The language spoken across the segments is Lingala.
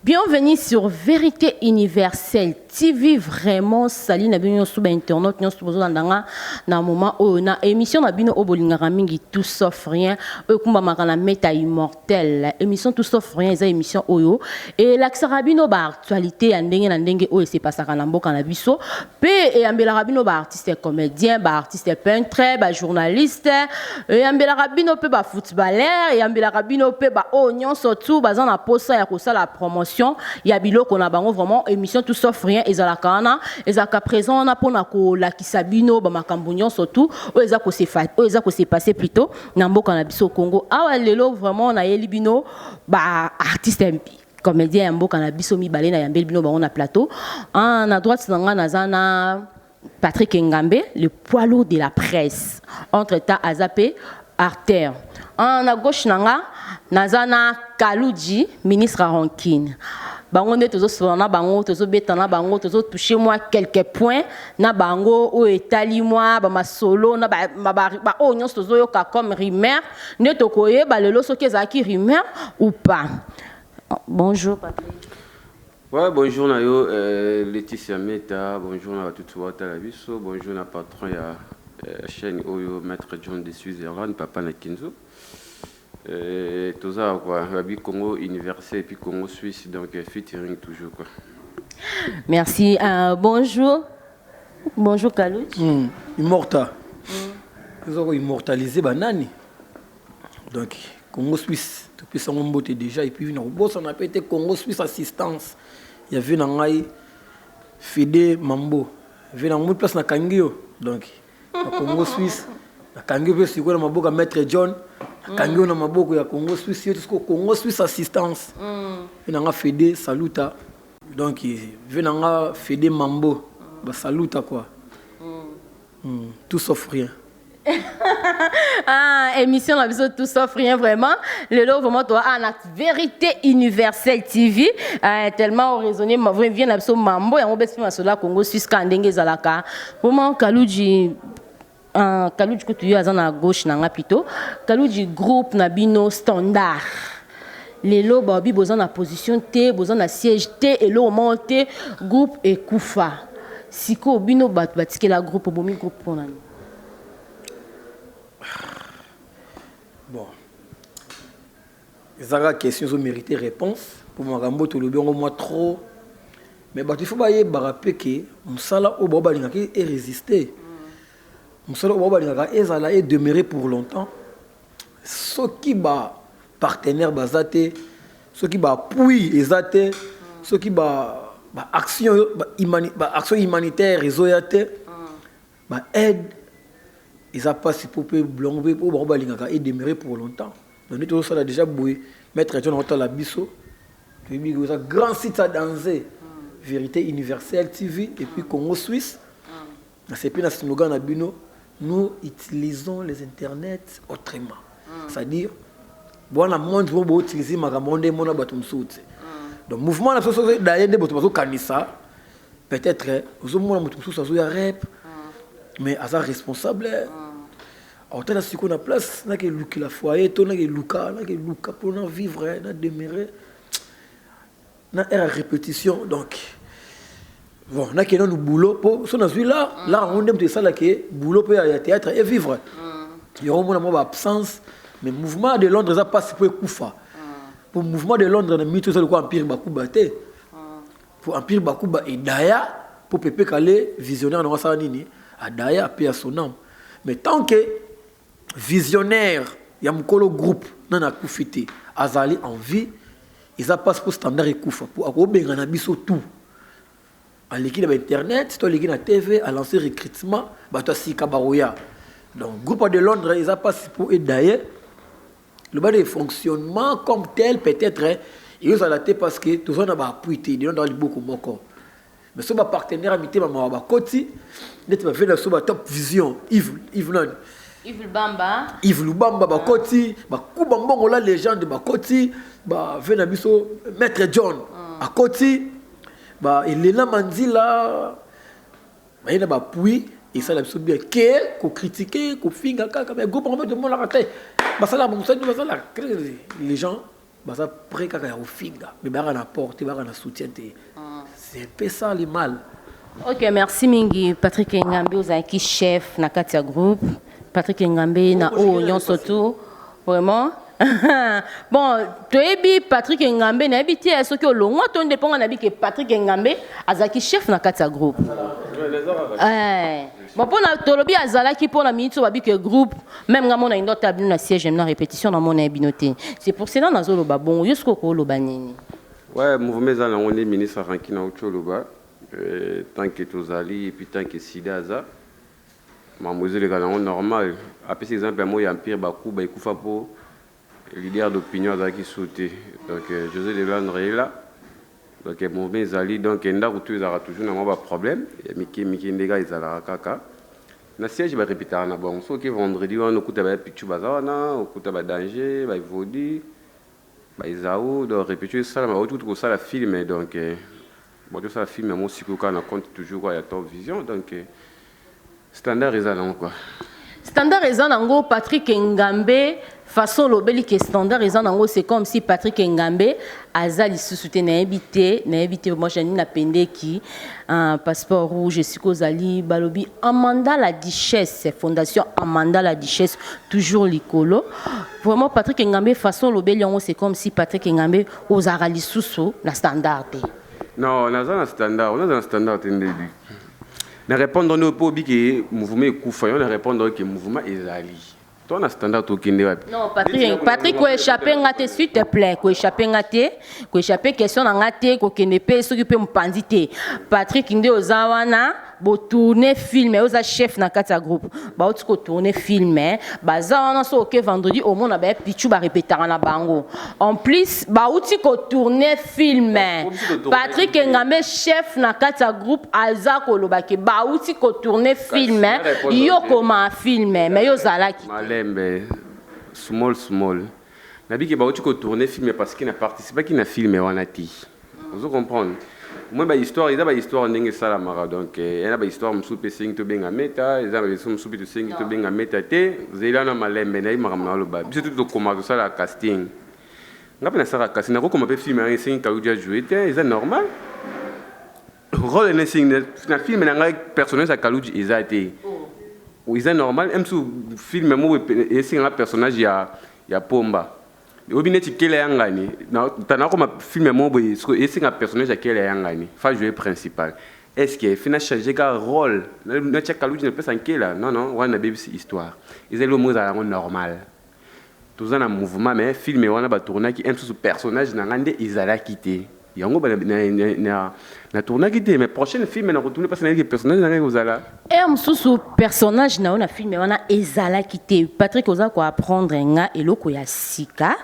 Bienvenue sur Vérité Universelle TV. Vraiment, salut na bino nyonso ba internaute nyonso bozolanda nga na moment oyo na émission na bino oyo bolingaka mingi, Tout sauf rien, oyo ekumbamaka na Meta Immortel. Émission Tout sauf rien eza émission oyo elakisaka bino ba actualité ya ndenge na ndenge oyo esepasaka na mboka na biso, mpe eyambelaka bino ba artiste comédien, ba artiste peintre, ba journaliste, eyambelaka bino mpe ba footballeur, eyambelaka bino mpe ba oyo nyonso tu baza na posa ya kosala promotion ya biloko na bango. Vraiment, émission Tout sauf rien ezalaka wana, ezalaka présent wana mpona kolakisa bino bamakambo nyonso tu oyo eza kose passer plutôt na mboka na biso Congo. Awa lelo, vraiment, nayeli bino ba artiste comédien ya mboka na biso mibale. Nayambeli bino bango na plateau. Ah, na droite na nga naza na Patrick Ngambe, le poids lourd de la presse, entre temps aza mpe artère. Ah, na gauche na nga naza na Kaluji, ministre Rankine. Bango nde tozosolola na bango, tozobeta na bango, tozotouche mwa quelques points na bango oyo etali mwa bamasolo na baoyo nyonso tozoyoka comme rumeur. Nde tokoyeba lelo soki ezalaki rumeur ou pas. Bonjour Patrick. Ouais, bonjour na yo Laetitia Meta, bonjour na batutu batala biso, bonjour na patron ya chaîne oyo, Maître John de Switzerland, papa na Kinzo. Toza quoi, babi Congo Université et puis Congo Suisse, donc featuring toujours quoi. Merci. Bonjour. Bonjour Kaluji. Immorta. Ils ont immortalisé banani. Donc Congo Suisse, topesa yango mbote déjà, et puis na kobosana mpe te Congo Suisse Assistance ya vie na ngai Fide Mambo, vie na ngai place nakangi yo. Donc na Congo Suisse nakangi yo mpe sikoyo na maboko ya Maître John, nakangi yo na maboko ya Congo Suisse, yo sikoyo Congo Suisse Assistance, vie na nga Fede saluta. Donc vie na nga Fede Mambo basaluta quoi. Tout sauf rien. Ah, émission na biso Tout sauf rien, vraiment lelo, vraiment toi, ah, na Vérité Universelle TV, tellement oraisonné vrai vient na biso mambo yango besi masolo ya Congo Suisse ka ndenge ezalaka. Vraiment Kaluji, Kaluji kutu yo aza na gauche na nga plutôt. Kaluji, groupe na bino Standard lelo babi boza na position te, boza na siège te, eloko moko te, groupe ekufa. Sikoyo bino bato batikela groupe, obomi groupe mpona nini? Bon, ezalaka question ezomérite réponse mpo makambo tolobi yango mwa trop, mais bato ifo bayebaka mpe ke mosala oyo bao balingaka erésister, mosala oyo bao balingaka ezala edemeurer pour longtemps, soki bapartenaire baza te, soki baappui eza te, soki baaction humanitaire ezoya te, baaide eza mpasi mpo mpe bilongo mpe oyo bango balingaka edemeurer pour longtemps. Donc nde tozosala déjà boye, Maître John aotala biso, toyebi eza grand site à danser, Vérité Universelle TV et puis Congo Suisse. Nasepi na slogan na bino: «Nous utilisons les internets autrement», c'est-à-dire bwana monde mo boutiliser makambo nde emona bato mosusu te. Donc mouvement na biso soki daye nde bato bazokanisa, peut-être ozomona moto mosusu azoya rep, mais aza responsable, aotala sikoyo na place nakelukela foyer to nakeluka mpona vivre na demeurer na aire ya répétition. Donc bon, nakende nanu boulot mpo so nazwi la lar yango nde moto esalaki boulot mpe ya théâtre et vivre yango omona mwa baabsence. Mais mouvement de Londres eza mpasi mpo ekufa, po mouvement de Londres na mito eza lokola Empire Bakuba te, po Empire Bakuba edaya mpo Pepe Kale visionnaire nango asala nini, adaya ape ya son âme. Mais tant que visionnaire ya mokolo groupe nani akufi te, azali en vie, eza mpasi mpo Standard ekufa, po akobenga na biso tout, aleki na bainternet to aleki na TV, alance recrutement, bato ya sika bakoya. Donc groupe de Londres eza mpasi mpo edaye loba de fonctionnement comme tel, peut-être ezozala te parce que toza na baappui te de Londres liboko moko. Mais so bapartenaire ya mitema mawa bakoti neti bave na so batop vision, Yves nani? Yves Lubamba. Yves Lubamba, bakoti bakuba mbongo la légende, bakoti bave na biso Maître John, akoti ba Elena Manzila, baye na bapui esala biso bien ke kocritiquer, kofinga kaka. Mais groupe yango mpe tomonaka te, basalaka mosali, basalaka les gens. Baza prêt kaka ya kofinga, mais bayaka na porte, bayaka na soutien te. C'est un peu ça le mal. Ok, merci mingi Patrick Ngambe. Ozalaki chef na kati ya groupe, Patrick Ngambe, na oyo nyonso tu. Vraiment bon, toyebi Patrick Ngambe, nayebi te soki olongwa to nde, mponga nayebi ke Patrick Ngambe azalaki chef na kati ya groupe. Bon, mpona tolobi azalaki, mpona miniti oyo babi ke groupe même nga mona indo ata bino na siège na répétition namona ye bino te. C'est pour cela nazoloba bongo. Yo soki okoloba nini? Ouais, mouvement eza nango nde ministre aranki na uti oloba. Tant que tozali et puis tant que sida aza, makambo ezoleka nango normal. Apesi exemple ya moi ya empire bakuba ekufa mpo leader d'opinion azalaki su te. Donc José de Londres est là. Donc mouvement ezali. Donc ndako tu ezalaka toujours na mwa baproblème ya mike mike, ndenge ezalaka kaka na siège, barépétaka na bango. Soki vendredi wana okuta baya pichu baza wana, okuta badanger, baevodi, baezau. Donc répétition esalama, bauti kutu kosala film. Donc bauti kosala film yango sikoyo kaka na compte toujours kaka ya Top Vision. Donc standard eza nango quoi. Standard eza nango. Patrick Ngambe, façon olobeli ke standard eza nango, c'est comme si Patrick Ngambe aza lisusu te. Nayebi te, nayebi te. Moi jani napendeki passeport rouge esika ozali. Balobi Amanda la Duchesse, fondation Amanda la Duchesse, toujours likolo. Vraiment Patrick Ngambe, façon olobeli yango, c'est comme si Patrick Ngambe ozalaka lisusu na standard te. Non, naza na standard, naza na standard te. Ndebi na répondre nde mpo obiki mouvement ekufa, yo na répondre ke mouvement ezali to na standard, tokende wapi? Non, Patrick, Patrick, koéchappe nga te, s'il te plaît. Koéchappe nga te, koéchappe question na nga te, kokende mpe soki mpe mopanzi te. Patrick, nde oza wana, botourne film, oza chef na kati ya groupe, bauti kotourne film, baza wana. So oke vendredi, omona baya pichu barepetaka na bango. En plus bauti kotourne film. Patrick Ngambe, chef na kati ya groupe, aza koloba ke bauti kotourne film, yo koma film, mais yo ozalaki. Malembe, small small. Nabiki bauti kotourne film parce que na participaki na film wana te. Ozo comprendre moi, bahistoire eza bahistoire ndenge esalamaka. Donc eza bahistoire mosusu mpe esengi tobenga meta, eza bahistoire mosusu mpe tosengi tobenga meta te. Zela na malembe, nayebi makambo na oloba. Biso tu tokoma tosala casting, nga mpe nasalaka casting, nakokoma mpe film yango esengi Kaluji ajoue te, eza normal. Rôle na esengi na film na ngai, personnage ya Kaluji eza te, eza normal. Msu film moko esenganga personnage ya Pomba, oyebi neti Kela ya ngani, nakoma film moko boye esenga personnage ya Kela ya ngani fa jouer principal. Est ce que fi na change ka rôle, natia Kaluji, napesa Nkela? Non, non, wana nabebisi histoire. Eza eloko moko ezala yango normal. Toza na mouvement, mais film wana batournaki un mosusu, personnage na ngai nde ezalaki te. Yango natournaki te, mais prochaine film nakotourne mpasi nayeki personnage na ngai kozala. Ere mosusu personnage na yo na film wana ezalaki te. Patrick, oza koapprendre nga eloko ya sika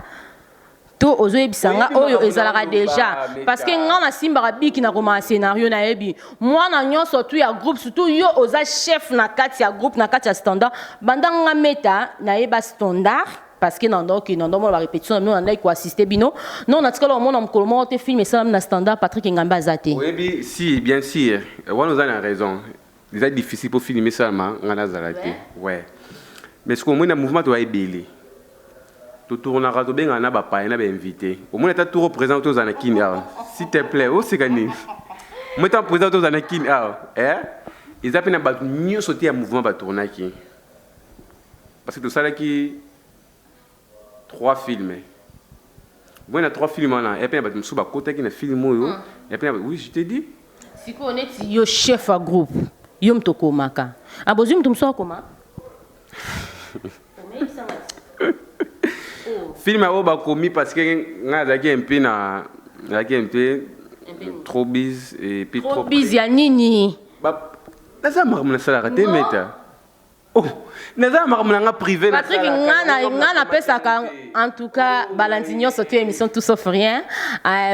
to ozoyebisa nga oyo ezalaka déjà? Parce que nga nasimbaka biki na komaka scénario, nayebi mwana nyonso tu ya groupe, surtout yo oza chef na kati ya groupe, na kati ya standard. Banda nga meta nayeba standard, parce que nandoki nandomona barépétition na bino, nandaki koassiste bino. Non, natikala omona mokolo moko te film esalami na standard, Patrick Ngambe aza te. Oyebi, si, bien sûr, wana oza na raison. Eza difficile mpo film esalama nga nazala te, ouais. Mais soki omoni na mouvement toya ebele, totournaka, tobengaka na bapaya na bainvité. Omoni ata tour présent tozala na Kini awa, s'il te plaît, oseka nini? Moi ta président tozala na Kini awa, eza mpe na bato nyonso te ya mouvement batournaki, parce que tosalaki trois films. Boye na trois films wana, epe na bato mosusu bakotaki na film oyo epe na, oui, je te dis. Sikoyo neti yo chef ya groupe, yo moto okomaka, abozwi moto mosusu akoma? Film oyo bakomi, parce que ngai azalaki un peu na, nazalaki un peu trop busy et puis trop busy ya nini? Naza makambo nasalaka te, meta. Oh, naza na makambo na nga privé. Patrick, nga napesaka en tout cas balandi nyonso to émission Tout sauf rien,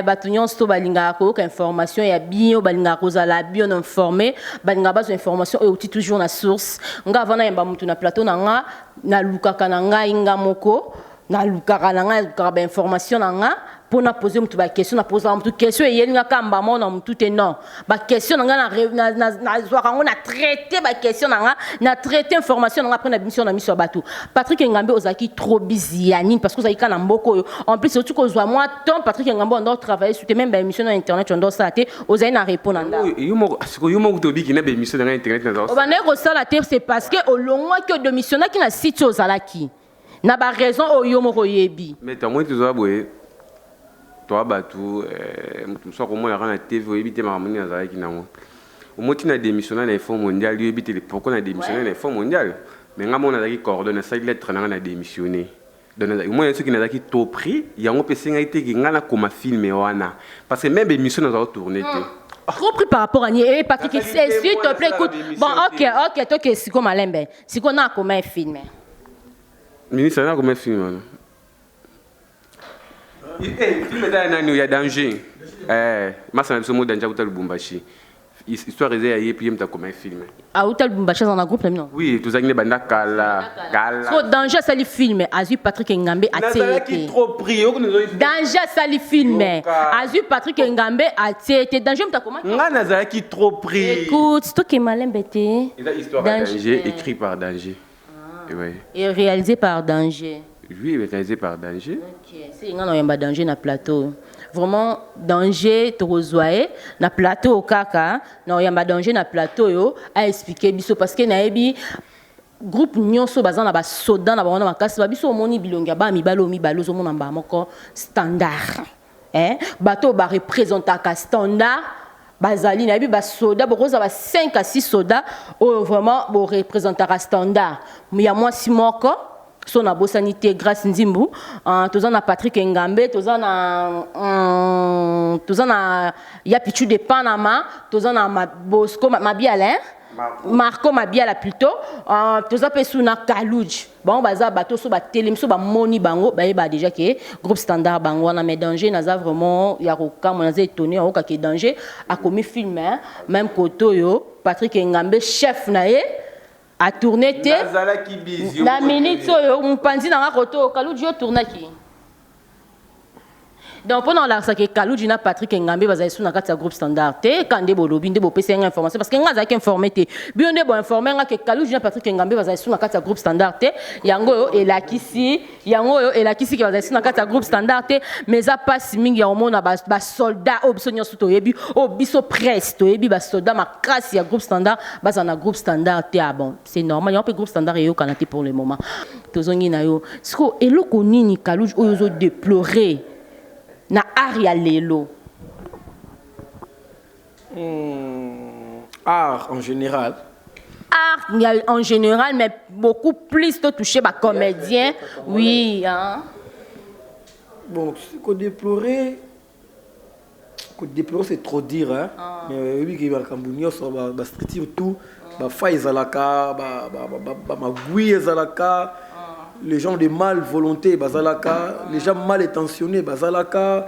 bato nyonso to balingaka koyoka information ya bien, balingaka kozala bien informé, balingaka bazwa information oyo euti toujours na source. Nga avant nayemba motu na plateau na nga, nalukaka na ngai, nga moko nalukaka na ngai, nalukaka bainformation na nga. Mpo na pose motu baquestion, na posaka motu question eyeli nga kaka mbama na motu te. Non, baquestion na nga nazwaka yango, na traité baquestion na nga, na traité information na nga, après na bimiso na miso ya bato. Patrick Ngambe, ozalaki trop busy ya nini? Parce que ozalaki kaka na mboka oyo. En plus, oti kozwa mwa temps. Patrick Ngambe, ondo travailler sur te, même baémission na internet ondo osala te, ozali na repos na ndako. Sikoyo yo moko tobiki na baémission na ngai internet naza. Obandaki kosala te, c'est parce que olongwaki, odémissionnaki na site oyo ozalaki na baraison oyo yo moko oyebi. Mais tamoi toza boye, toa bato, moto mosusu akomonaka na TV, oyebi te makambo nini azalaki nango. Omoti na démissionnaire na Effort Mondial, oyebi te pourquoi na démissionnaire na Effort Mondial. Mais nga moko nazalaki coordonné, nasali lettre na nga na démissionné. Donc omona soki nazalaki trop pris, yango mpe esengaki te ke ngai nakoma film wana, parce que même émission nazala tourné te. Trop pris par rapport à ni? Eh Patrick, s'il te plaît, écoute. Bon, ok, ok, toke siko malembe. Siko na akoma film. Ministre nakoma film wana. Film eza ya nani? Ya Danger. Masa na biso mo Danger akuta Lubumbashi, histoire eza ya ye mpe ye moto akoma film. Auta Lubumbashi, aza na groupe na bino? Oui, tozalaki nde banda kala kala. So Danger asali film, azwi Patrick Ngambe, atie ye Nazalaki te. trop pris. Danger asali film, Yoka. azwi Patrick Ngambe, atie te. Danger moto akomaki. Nga nazalaki trop pris. Écoute, toke malembe te. Eza histoire ya Danger. Danger, écrit par Danger. Ouais. Et réalisé par Danger? Oui, réalisé par Danger. Ok, c'est nga na oyamba Danger na plateau. Vraiment, Danger tokozwa ye na plateau kaka, na oyamba Danger na plateau oyo aexpliquer biso, parce que nayebi groupe nyonso baza na basoda na bango na makasi. Babiso omoni bilongi ya bana mibale oyo mibale, ozomona mbala moko standard, eh? Bato oyo bareprésentaka standard bazali, nayebi basoda bokozala ba 5 à 6 soda oyo vraiment boreprésentaka standard. Ya mwasi moko so nabosani te, Grâce Nzimbu, toza na Patrick Ngambe, toza na ya Pichu de Panama, toza na Bosco Mabiala, hein? Marco Mabiala plutôt, toza mpe su na Kaluj. Bango baza bato so batelemi, so bamoni bango, bayeba déjà ke groupe standard bango wana. Mais Danger, naza vraiment ya kokamwa, naza étonné ayoka ke Danger akomi film, hein? Même côté oyo Patrick Ngambe, chef na ye, atourné te. Nazalaki busy. Na minute oyo mopanzi na nga koto Kaluji oyo tournaki. Donc mpona olakisaka Kaluji na Patrick Ngambe bazali su na kati ya groupe standard te, ka nde bolobi, nde bopesi nga information, parce que nga azalaki informé te. Bino nde boinforme nga ke Kaluji na Patrick Ngambe bazali su na kati ya groupe standard te. Yango oyo elakisi, yango oyo elakisi ke bazali su na kati ya groupe standard te. Mais eza mpasi mingi ya komona basoldat oyo biso nyonso toyebi, oyo biso presse toyebi, basoldat makasi ya groupe standard bazala na groupe standard te. Ah bon, c'est normal, yango mpe groupe standard eyokana te pour le moment. Tozongi na yo siko. Eloko nini, Kaluji, oyo ozodéplorer na art ya lelo? Art en général? Art en général, mais beaucoup plus to toucher bacomédien, oui, hein? Bon, kodéplorer, kodéplorer, c'est trop dire, hein? Ah. Mais oyebi ke makambo nyonso, bastructure tout, bafa ezalaka, bamagwi ezalaka, les gens de mal volonté bazalaka, les gens mal intentionnés bazalaka,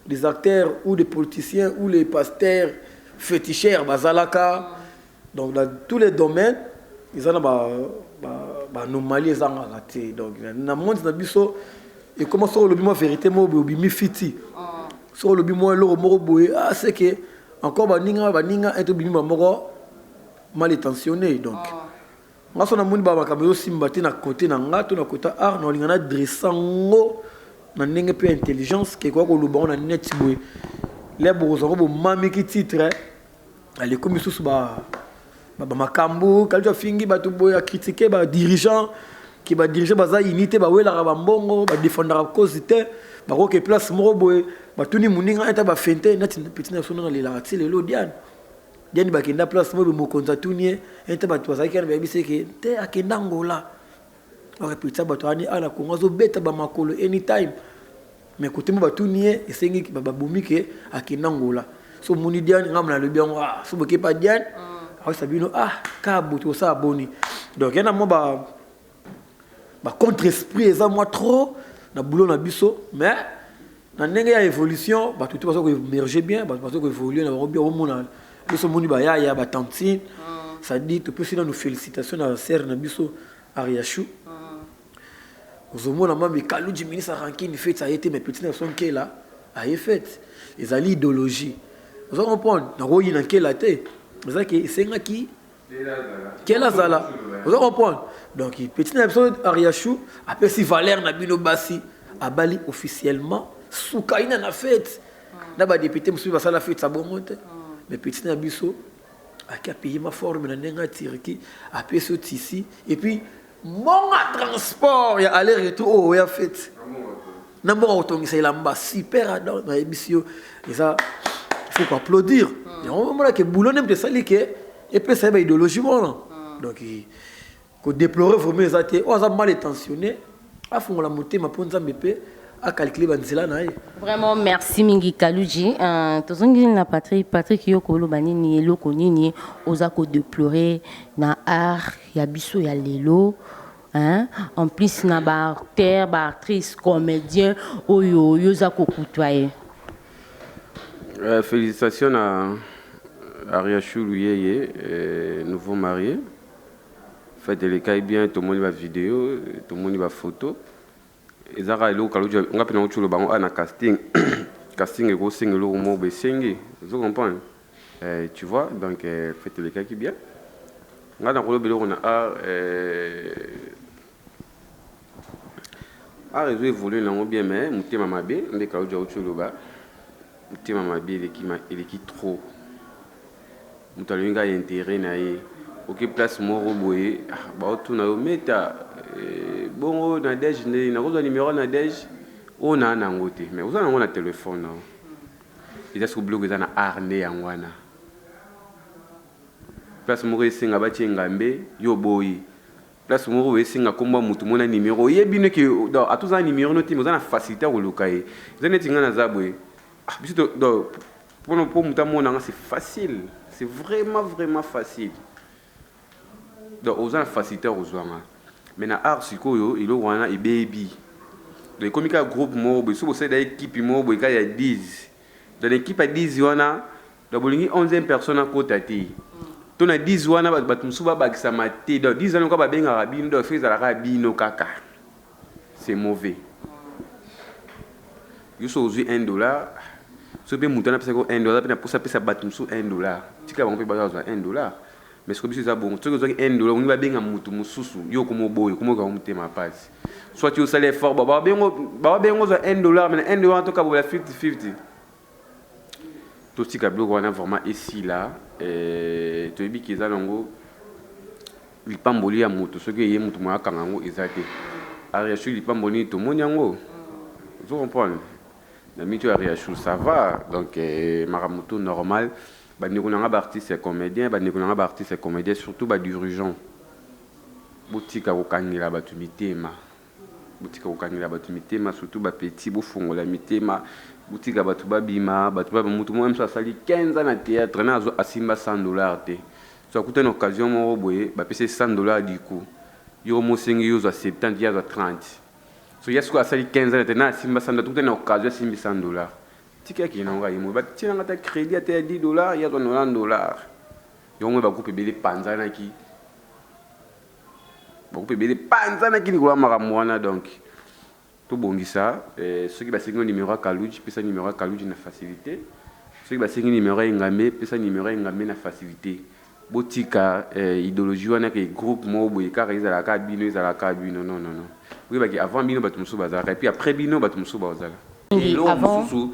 des acteurs ou des politiciens ou les pasteurs féticheurs bazalaka. Donc dans tous les domaines eza na baanomalie, ezangaka te. Donc na monde na biso ekoma, soki olobi mwa vérité moko boye, obimi fiti. Soki olobi mwa eloko moko boye, ah, c'est que encore baninga baninga ete obimi bamoko mal intentionné. Donc nga so namoni bamakambo ezosimba te na côté na nga to na côté art, na olinga na dresse yango na ndenge mpe ya intelligence ke koya koloba ngo na net boye, le bokozwa ngo bomamiki titre aleko misusu bamakambo. Kaluji afingi bato boye, acritiquer badirigeant, ke badirigeant baza uni te, bawelaka bambongo, badefendaka cause te, bakoke place moko boye, batuni moninga ata bafente neti petit na biso nano alelaka ti lelo, Diane. Diane bakenda place moko boye, mokonzi atuni ye ete bato bazalaki wana, bayebisi eke te akenda Ngola, arepetisa bato ani ala Kongo, azobeta bamakolo anytime. Mais kote mo batuni ye, esengi babomi ke akenda Ngola. So omoni Diane, ngambo nalobi yango, ah, so boke pa Diane, akoyesa bino, ah, ka boto kosala boni. Donc ye na mwa ba contre esprit eza mwa trop na boulot na biso. Mais na ndenge ya évolution, bato te baza koémerger bien, bato baza koévoluer na bango bien. Omona biso, omoni bayaya, batantine, c'est-à-dire topesi nanu félicitation na sere na biso Ariachou. Ozomona mami Kaludji, ministre ya rankine, fete aye te, mais petit na biso Nkela aye fete. Ezali idéologie, ozo comprendre? Nakoyina Nkela te, ezaki esengaki Nkela azala, ozo comprendre? Donc petit na biso Ariachou apesi valeur na bino basi, abali officiellement sukaina na fete na badéputé mosusu basala fete ya bongo te. Mais petit na biso aki apaye ma forme na ndenge ya Turquie, apesi yo tisi et puis mbongo transport ya aller retour oyo oya fete na mbongo kotongisa elamba super. Adam, nayebisi yo, eza il faut koapplaudir yango. Omonake boulot nde moto esali ke epesa ye baidéologie wana. Donc kodéplorer vraiment eza te. Oyo aza mal intentionné afungola motema mpo Nzambe mpe acalcule banzela na ye. Vraiment, merci mingi, Kaluji. Tozongi na Patrick. Patrick, yo koloba nini? Eloko nini oza kodéplorer na art ya biso ya lelo, hein? En plus na baacteur, baactrice, comédien oyo yo oza kokutwa ye? Félicitations à Ariachou Luyeye, nouveau marié. Fête elekai bien, tomoni ba vidéo, tomoni ba photo. Ezaka eloko Kaluji nga mpe nango tolo bango na casting. Casting ekosenga eloko moko boye, esengi, ozo comprendre? Tu vois, donc fête elekaki bien. Nga nakoloba eloko na art, art ezo évolue nango bien, mais motema mabe nde Kaluji auti oloba. Motema mabe eleki, eleki trop. Moto alingi kaka intérêt na ye. Oke place moko boye, baotuna yo meta bongo na dege nde nakozwa numéro na dege oyo naa nango te, mais oza nango na telefone nao. Eza soki biloko eza na art nde yango wana. Place moko esenga batie ngambe, yo boyi. Place moko esenga nkombo ya motu mona numéro, oyebi noke donc ata oza na numéro no te, mais oza na facilité ya koluka ye. Eza neti ngai naza boye, biso donc mpona mpo moto amonanga, c'est facile, c'est vraiment vraiment facile. Donc oza na facilité ya kozwanga. Mais na art sikoyo eloko wana ebebi. Donc ekomi kaka groupe moko boye, so bosalela équipe moko boye kaka ya 10. Donc na équipe ya 10 wana, donc bolingi 11e personne akota te, to na 10 wana bato mosusu babakisama te. Donc 10 wana kaka babengaka bino, donc so ezalaka bino kaka, c'est mauvais. Yo so ozwi 1 dollar, so mpe moto wana apesaki 1 dollar, mpe na posa apesa bato mosusu 1 dollar, tika bango mpe bazwa 1 dollar. Mais soki biso eza bongo, soki ozwaki 1 dollar, olingi babenga motu mosusu, yo okoma oboyi, okomoka motema pasi. Soit osala effort, bababengo ozwa 1 dollar, mais na 1 dollar tokabola 50 50. Totika biloko wana vraiment esila. Toyebi ke eza nango lipamboli ya moto. Soki eye moto moyo akanga yango eza te. Ariachu lipamboli nini tomoni yango, ozo comprendre? Na mito ya Ariachu, ça va. Donc makambo to normal. Bandeko na nga baartiste ya comédien, bandeko na nga baartiste ya comédien, surtout badirigeant, botika kokangela bato mitema, botika kokangela bato mitema, surtout bapeti. Bofongola mitema, botika bato babima. Bato babima. Motu moko mosu asali 15 ans na théâtre na asimba 100 $ te. So akutani occasion moko boye, bapesi 100 $ du coup, yo mosengi yo ozwa 70, ye azwa 30. So ye sikoyo asali 15 ans te na asimba 100 $, tukutani na occasion, asimbi 100 $, tika akende nango ye mo. Batielanga ata crédit ata ya 10 $, ye azwa 90 $. Yango moi bagroupe ebele epanzanaki, bagroupe ebele epanzanaki likolo ya makambo wana. Donc tobongisa. Soki basengi numéro ya Kaluji, pesa numéro ya Kaluji na facilité. Soki basengi numéro ya Engambe, pesa numéro ya Engambe na facilité. Botika idéologie wana ke groupe moko boye kaka ezalaka bino, ezalaka bino. Non, non, non. Oyebaki avant bino bato mosusu bazalaka, et puis après bino bato mosusu bazala. Eloko mosusu,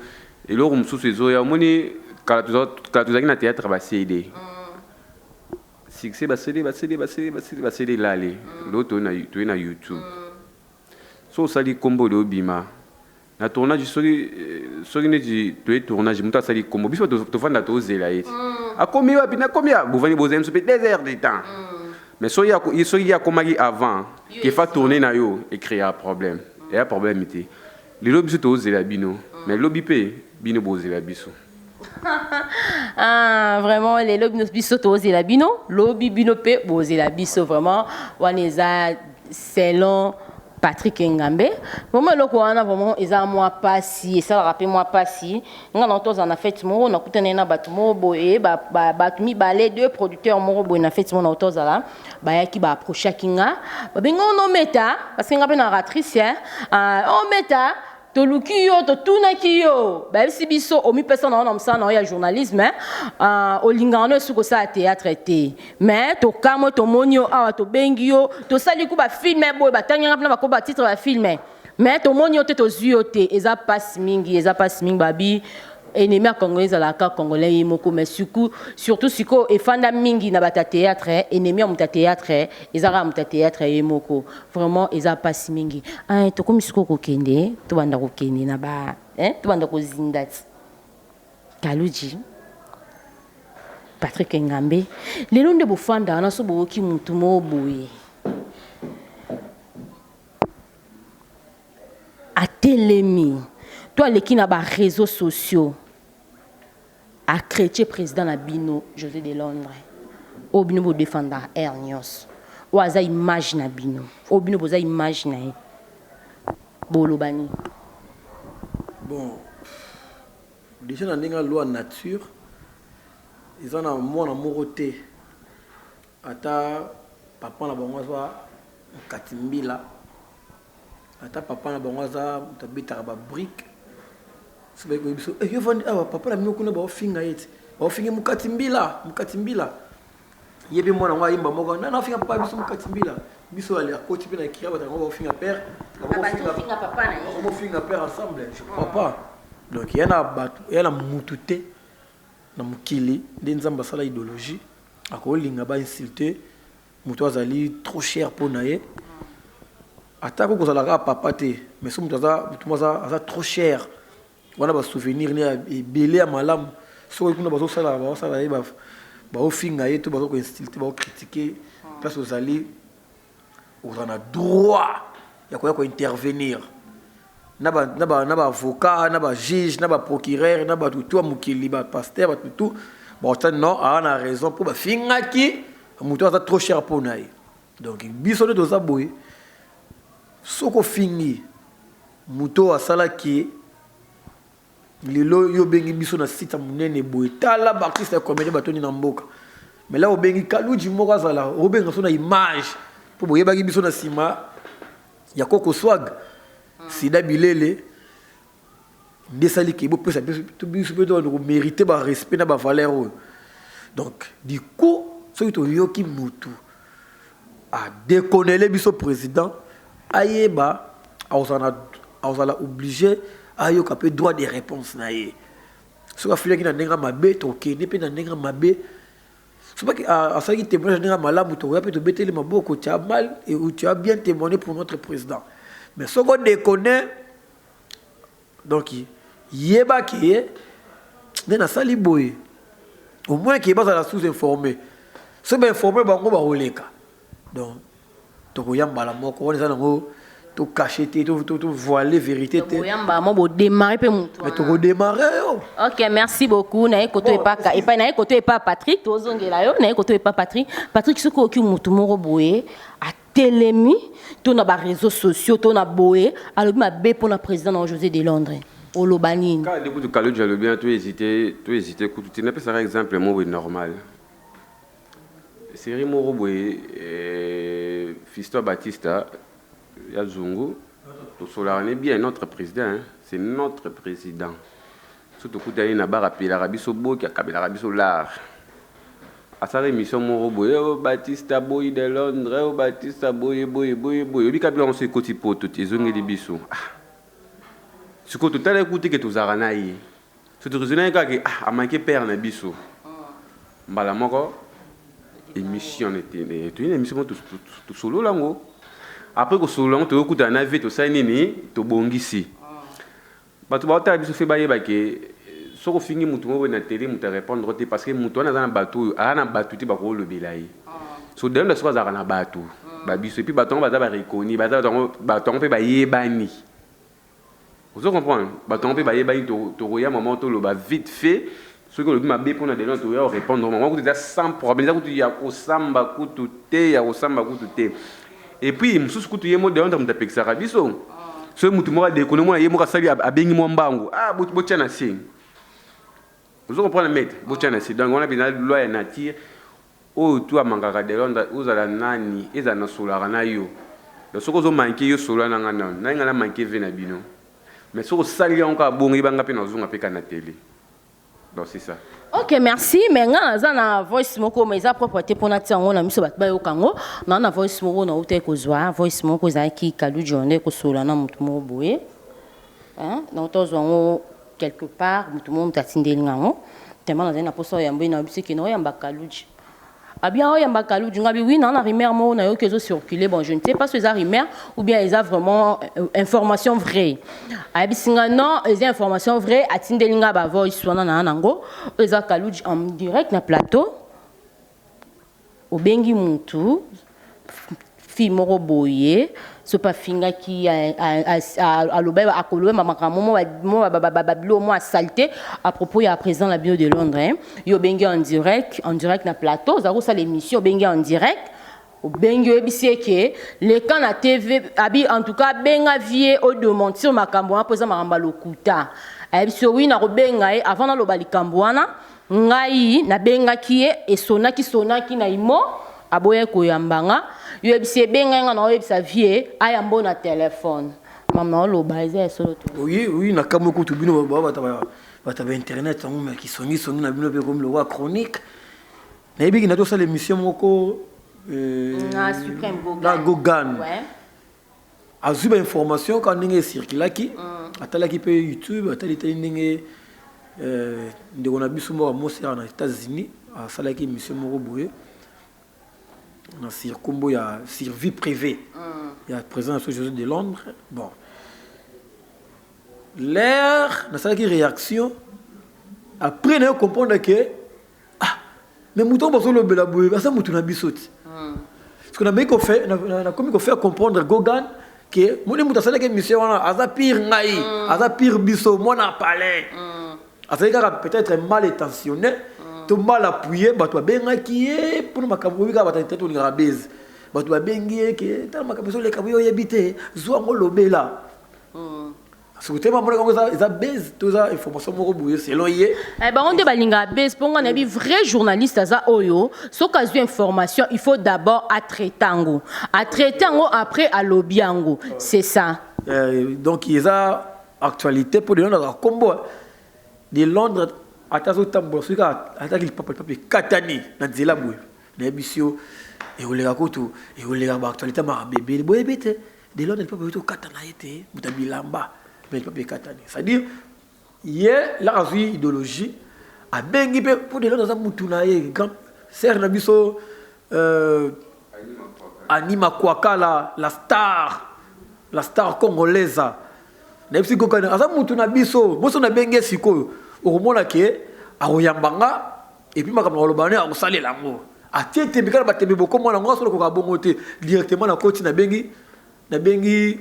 eloko mosusu ezoya. Omoni, kala tozalaki na théâtre, bacd succès, bacd, bacd, bacd, bacd, bacd elale. Lelo toye na YouTube. So osali nkombo oyo obima na tournage, soki neti toye tournage, moto asali nkombo, biso tovanda tozela ye akomi wapi, nakomi bovandi bozela biso mpe 2 heures de temps. Mais soki ye akomaki avant ke fa tourner na yo, ecréa problème, eya problème te. Lelo biso tozela bino, mais lobi mpe bino bozela biso. Ah, vraiment, lelo biso tozela bino, lobi bino mpe bozela biso. Vraiment, wana eza selon. Patrick Ngambe. Vraiment eloko wana vraiment eza mwa pasi, esalaka mpe mwa pasi. Nga na tozala na fête moko, nakutani na bato moko boye, bato mibale, deux producteurs moko boye na fête moko na tozala, bayaki baapprochaki nga, babengi ono meta, parce que nga mpe na actrice, hein. Ometa toluki yo, totunaki yo, bayebisi biso omipesa na yo na mosala na yo ya journalisme, olingaka no esuki kosala théâtre te, mais tokamwe tomoni yo awa, tobengi yo, tosali ku bafilm boye, batanganga mpena bako batitre bafilm, mais tomoni yo te, tozwi yo te. Eza mpasi mingi, eza mpasi mingi. Babi ennemi ya Congolais ezalaka Congolais ye moko, mais surtout sikoyo efanda mingi na bato ya théâtre. Ennemi ya moto ya théâtre eza kaka moto ya théâtre ye moko. Vraiment eza mpasi mingi. Tokomi sikoyo kokende, tobanda kokende na ba, tobanda kozinda ti Kaluji, Patrick Ngambe. Lelo nde bofanda wana, so boyoki motu moko boye atelemi to aleki na baréseaux sociaux, achrétien président na bino José de Londres, oyo bino bodefendaka aire nyonso, oyo aza image na bino, oyo bino boza image na ye, boloba nini? Bon, déjà na ndenge ya loi nature, eza na mwana moko te, ata papa na bango aza mokati mbila, ata papa na bango aza moto abetaka babriques, so bayei koyebi biso: "Yo vandi awa, papa na bino kuna baofinga ye ti baofinge mokati mbila, mokati mbila." Ye mpe mwana yango ayimba moko nana afinga papa biso mokati mbila. Biso akoti mpe na ekria, bato yango baofinga père, bakomofinga père ensemble, je crois pas. Donc ya na bato, ya na mutu te na mokili nde Nzambe asala idéologie akolinga bainsulte moto azali trop cher mpo na ye. Ata ko kozala kaka papa te, mais so moto aza, moto mo aza trop cher wana, basouvenir ne ebele ya malamu, soki kuna bazosala, bazosala ye, baofinga ye to bazokoinsulte, baocritique, place ozali, ozala na droit ya koya kointervenir na baavocat, na bajuge, na baprocureur, na bato tu ya mokili, bapasteur, bato tu baota non, aa na raison mpo bafingaki moto aza trop cher mpo na ye. Donc biso nde toza boye: soki ofingi moto oyo asalaki lelo, yo obengi biso na site ya monene boye, tala baartiste ya comédien batoni na mboka, mais la obengi Kaluji moko azala, obenga so na image mpo boyebaki biso na nsima ya Koko Swag Sida Bilele nde esali ke bopesa biso mpe tobanda komérite barespect na bavaleur oyo. Donc du coup, soki toyoki motu adekonele biso président, ayeba akozala obligé ayoka mpe droit de réponse na ye. Soki afilaki na ndenge mabe, tokende mpe na ndenge mabe. Soki asalaki témoignage na ndenge malamu, tokoya mpe tobeteli maboko: "Tu as mal et tu as bien témoigné pour notre président." Mais soki odekone, donc yebaki ye nde nasali boye, au moins ke bazala sous informé. Soki bainforme bango, bakoleka. Donc tokoya mbala moko wana, eza nango tocache te, tovoile vérité te. Boyamba mo bodémarre mpe motu. Mais tokodémarre yo. Ok, merci beaucoup. Naye koto epaka epai, naye koto epa Patrick, tozongela yo. Naye koto epa Patrick. Patrick, soki oyoki motu moko boye atelemi to na baréseaux sociaux to na boye, alobi mabe mpona président na José de Londres, oloba nini? Kaka nde kutu Kaluji alobi na tohésite, tohésite kutu te. Napesaka exemple moko boye normal, série moko boye, Fiston Batista ya Zungu, tosolaka ne bien notre président, hein. C'est notre président. So tokutani na bar, apelaka biso boki, akabelaka biso lar. Asala émission moko boye: "O Batista boyi de Londres, o Batista boye boye boye boye." Obika biloko so ekoti poto te, ezongeli biso. Ah. Sikoyo totala ekuti ke tozalaka na ye, so toraisonne kaka ke ah, amanke père na biso. Mbala moko émission toyini, émission moko tosolola yango. Après kosolola yango, toyokutana na vie, tosali nini, tobongisi. Bato baotala biso fe bayeba ke soki ofingi motu moko boye na télé, moto arépondre te, parce que moto wana aza na bato oyo aza na bato te bakolobela ye. So delonda soki azalaka na bato babiso, et puis bato yango baza bareconi, baza bato yango mpe bayebani, ozo comprendre, bato yango mpe bayebani. Tokoya mama, toloba vite fait: soki olobi mabe mpona delon, toya korépondre mama kutu, eza sans problème, eza kutu ya kosamba kutu te, ya kosamba kutu te. Et puis mosusu kutu ye mo de Londres moto apekisaka biso. Soki motu moko adekone, mona ye moko asali, abengi mwa mbangu, ah, botya na se. Ozo comprendre, maître? Botya na se. Donc wana mpenza loi ya nature oyo tu amangaka de Londres. Ozala nani, ezala na solaka na yo. Donc soki ozomanke yo, solola na nga nano, nai nga na manke ve na bino. Mais soki osali yango kaka bongo, yebanga mpe nazonga mpe ka na télé. Donc c'est ça. Ok, merci. Mais nga naza na voice moko, mais eza propre te mpona tia yango na miso bato bayoka yango. Naa na voice moko nauta kozwa, voice moko ezalaki Kaluji nde kosolola na motu moko boye. Nauta ozwa yango quelque part, motu moko, moto atindeli nga yango. Tellement nazali na mposa oyamba ye, nayebi soki naoyamba Kaluji abia oyamba Kaluji. Nga bi oui, naa na rumeur moko nayoki ezocircule. Bon, je ne sais pas so eza rumeur ou bien eza vraiment information vraie. Ayebisi nga non, eza information vraie. Atindeli nga bavoice wana na nango oyo eza Kaluji en direct na plateau. Obengi mutu, fille moko boye, so mpe afingaki, aloba, akoloba makambo mo babilo mo asaleté à propos ya président na bino de Londres. Yo obengi en direct, en direct na plateau, oza kosala émission, obengi en direct, obengi, oyebisi eke leka na TV abi. En tout cas, benga vie odémentir makambo wana mpo eza makambo ya lokuta. Ayebisi yo wi, na kobenga ye. Avant naloba likambo wana, ngai nabengaki ye, esonaki sonaki na imo, aboyaki koyamba nga. Yo oyebisi ebengai nga na oyebisa vie ayambo na telefone. Mama, na oloba eza ya solo to? Oui, na kamwe kutu bino bato ba internet yango, me kisongisongi na bino mpe komi lokwa chronique. Nayebiki na tosala émission moko na Suprême. Na Gogan. Azwi bainformation kaka ndenge ecirculaki, atalaki mpe YouTube, atali tali ndenge ndeko na biso moko amosi awa na États-Unis asalaki émission moko boye na sur kombo ya sur vie privée ya président na biso José de Londres. Bon, l'air nasalaki réaction après, nayo comprendre que ah, mais moto oyo bazolobela boye aza motu na biso ti, parce que nakomi kofaire comprendre Gogan ke moni moto asalaki émission wana aza pire ngai, aza pire biso, mwana palais azali kaka peut-être mal intentionné to mal appuyé. Bato babengaki ye mpona makambo oyo kaka bato te tolingaka base. Bato babengi ye ke tala makambo ezoleka boye, oyebi te, zwa yango, lobela. Soki te bamonaka yango eza base to eza information moko boye selon ye. Bango nde balingaka base, mpo nga nayebi vrai journaliste aza oyo soki azwi information, il faut d'abord atraite yango, atraite yango, après alobi yango. C'est ça. Donc eza actualité mpo de Londres azaka kombo de Londres. Ata azotambola, soki kaka ataki lipapa, lipapa ekatani na nzela boye, nayebisi yo, ekoleka kutu, ekoleka baactualité makambo ebele. Boyebi te de Londres lipapa euti okata na ye te, moto ya bilamba, mais lipapa ekatani. C'est-à-dire ye laka azwi idéologie, abengi mpe mpo de Londres aza mutu na ye, grand sœur na biso Anima Kwaka, la star, la star congolaise. Nayebisi kokani aza mutu na biso boso. Nabengi ye sikoyo, okomona ke akoyamba nga et puis makambo nakoloba ne akosalela yango. Atie tembe kaka, batembe bokomona yango asolo koka bongo te. Directement nakoti, nabengi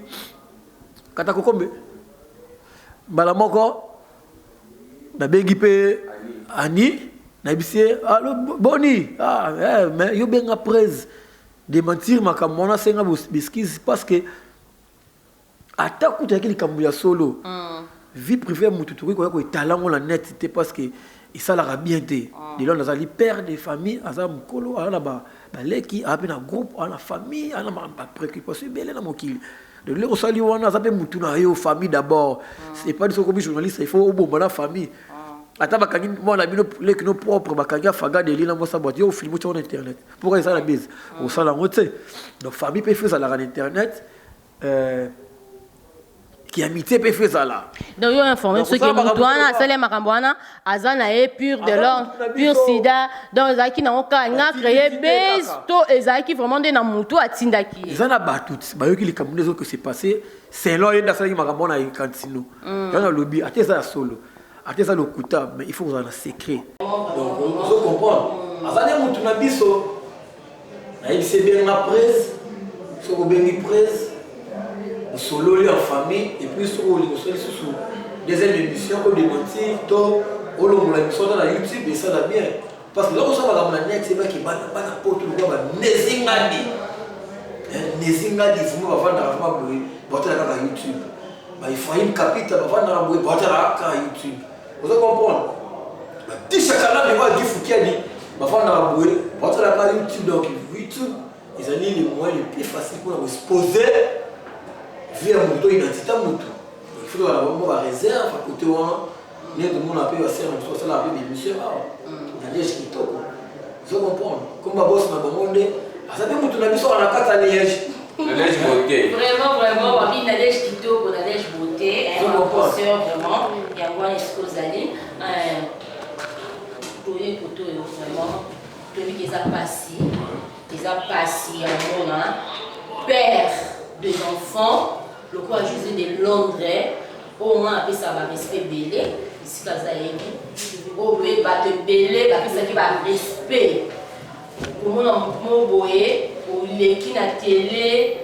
kata kokombe mbala moko, nabengi mpe Ani, nayebisi ye: "Allo, boni?" Ah, mais yo benga prese démentir makambo wana, asenga excuse, parce que ata kutu ayaki likambo ya solo, vie privée ya motu tokoki koya koetala yango na net te, parce que esalaka bien te. Lelo azali père de famille, aza mokolo, aza na baleki, aza mpe na groupe, aza na famille, aza na bapréoccupation ebele na mokili. Donc lelo osali wana, aza mpe mutu na yo. Famille d'abord. C'est pas soki okomi journaliste, il faut obomba na famille. Ata bakangi mwana bino, leki no propre, bakangi afaga deli na mwasa bwati, yo ofilme, otia na internet, pourquoi ezala base osala yango te? Donc famille mpe faut ezalaka na internet, ki amitié mpe faut ezala. Donc yo informé soki motu wana asali makambo wana, aza na ye pure de l'or, pure sida. Donc ezalaki nango kaka nga créé base to ezalaki vraiment nde na motu atindaki ye? Eza na bato bayoki likambo nde ezoki se passe selon ye nde asalaki makambo wana ekantino yango. Nalobi ate eza ya solo, ate eza lokuta, mais il faut kozala na secret. Donc ozo comprendre, aza nde motu na biso. Nayebisi ebenga prese. Soki obengi prese, osololi en famille. Et puis soki olingi osali lisusu deuxième émission, odémentir to olongola émission ata na YouTube, esala bien, parce que loko osala makambo na net, ebaki bana poto lokola banezingani. Nezi Ngadi vraiment bavandaka vraiment boye baotala kaka YouTube. Ba Ephraim Kapita bavandaka boye baotala kaka YouTube. Ozo comprendre? Ba Tisha Kalambe ba Gifu Kiadi bavandaka boye baotala kaka YouTube. Donc YouTube ezali le moyen le plus facile mpona koexpose vie ya moto, identité ya moto. Il faut tozala bango ba réserve à côté wana nde tomona mpe basere na biso basalaka mpe bémission awa na Liège kitoko. Ozo comprendre? Comme babosi na bango nde aza mpe motu na biso awa na kati ya Liège. Nadège Beauté. Vraiment, vraiment, wabi Nadège Kitoko, Nadège Beauté, hein, Je ma comprends. sœur, vraiment, yango wana esika ozali. Toye koto oyo, vraiment, toyebi ke eza pasi, eza pasi ya komona père des enfants lokola José de Londres, oyo nga apesaka ba respect ebele esika aza yebi, oyo mpe bato ebele bapesaki ba respect. Komona motu moko boye oleki na télé,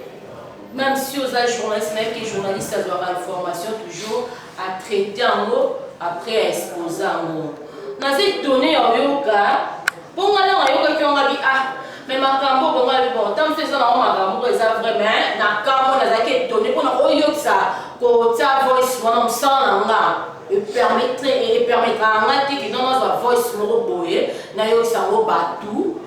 même si oza journaliste, même que journaliste azwaka information toujours atraite yango, après aexpose yango. Naza étonné ya oyoka mpo nga ntango nayokaki yango abi ah, mais makambo bongo abi bon, ntango mosusu eza nango makambo moko eza vrai, mais na kambo nazalaki étonné mpona oyokisa kotia voice wana. Mosala na nga epermettra nga te ke nazwa voice moko boye, nayokisa yango bato,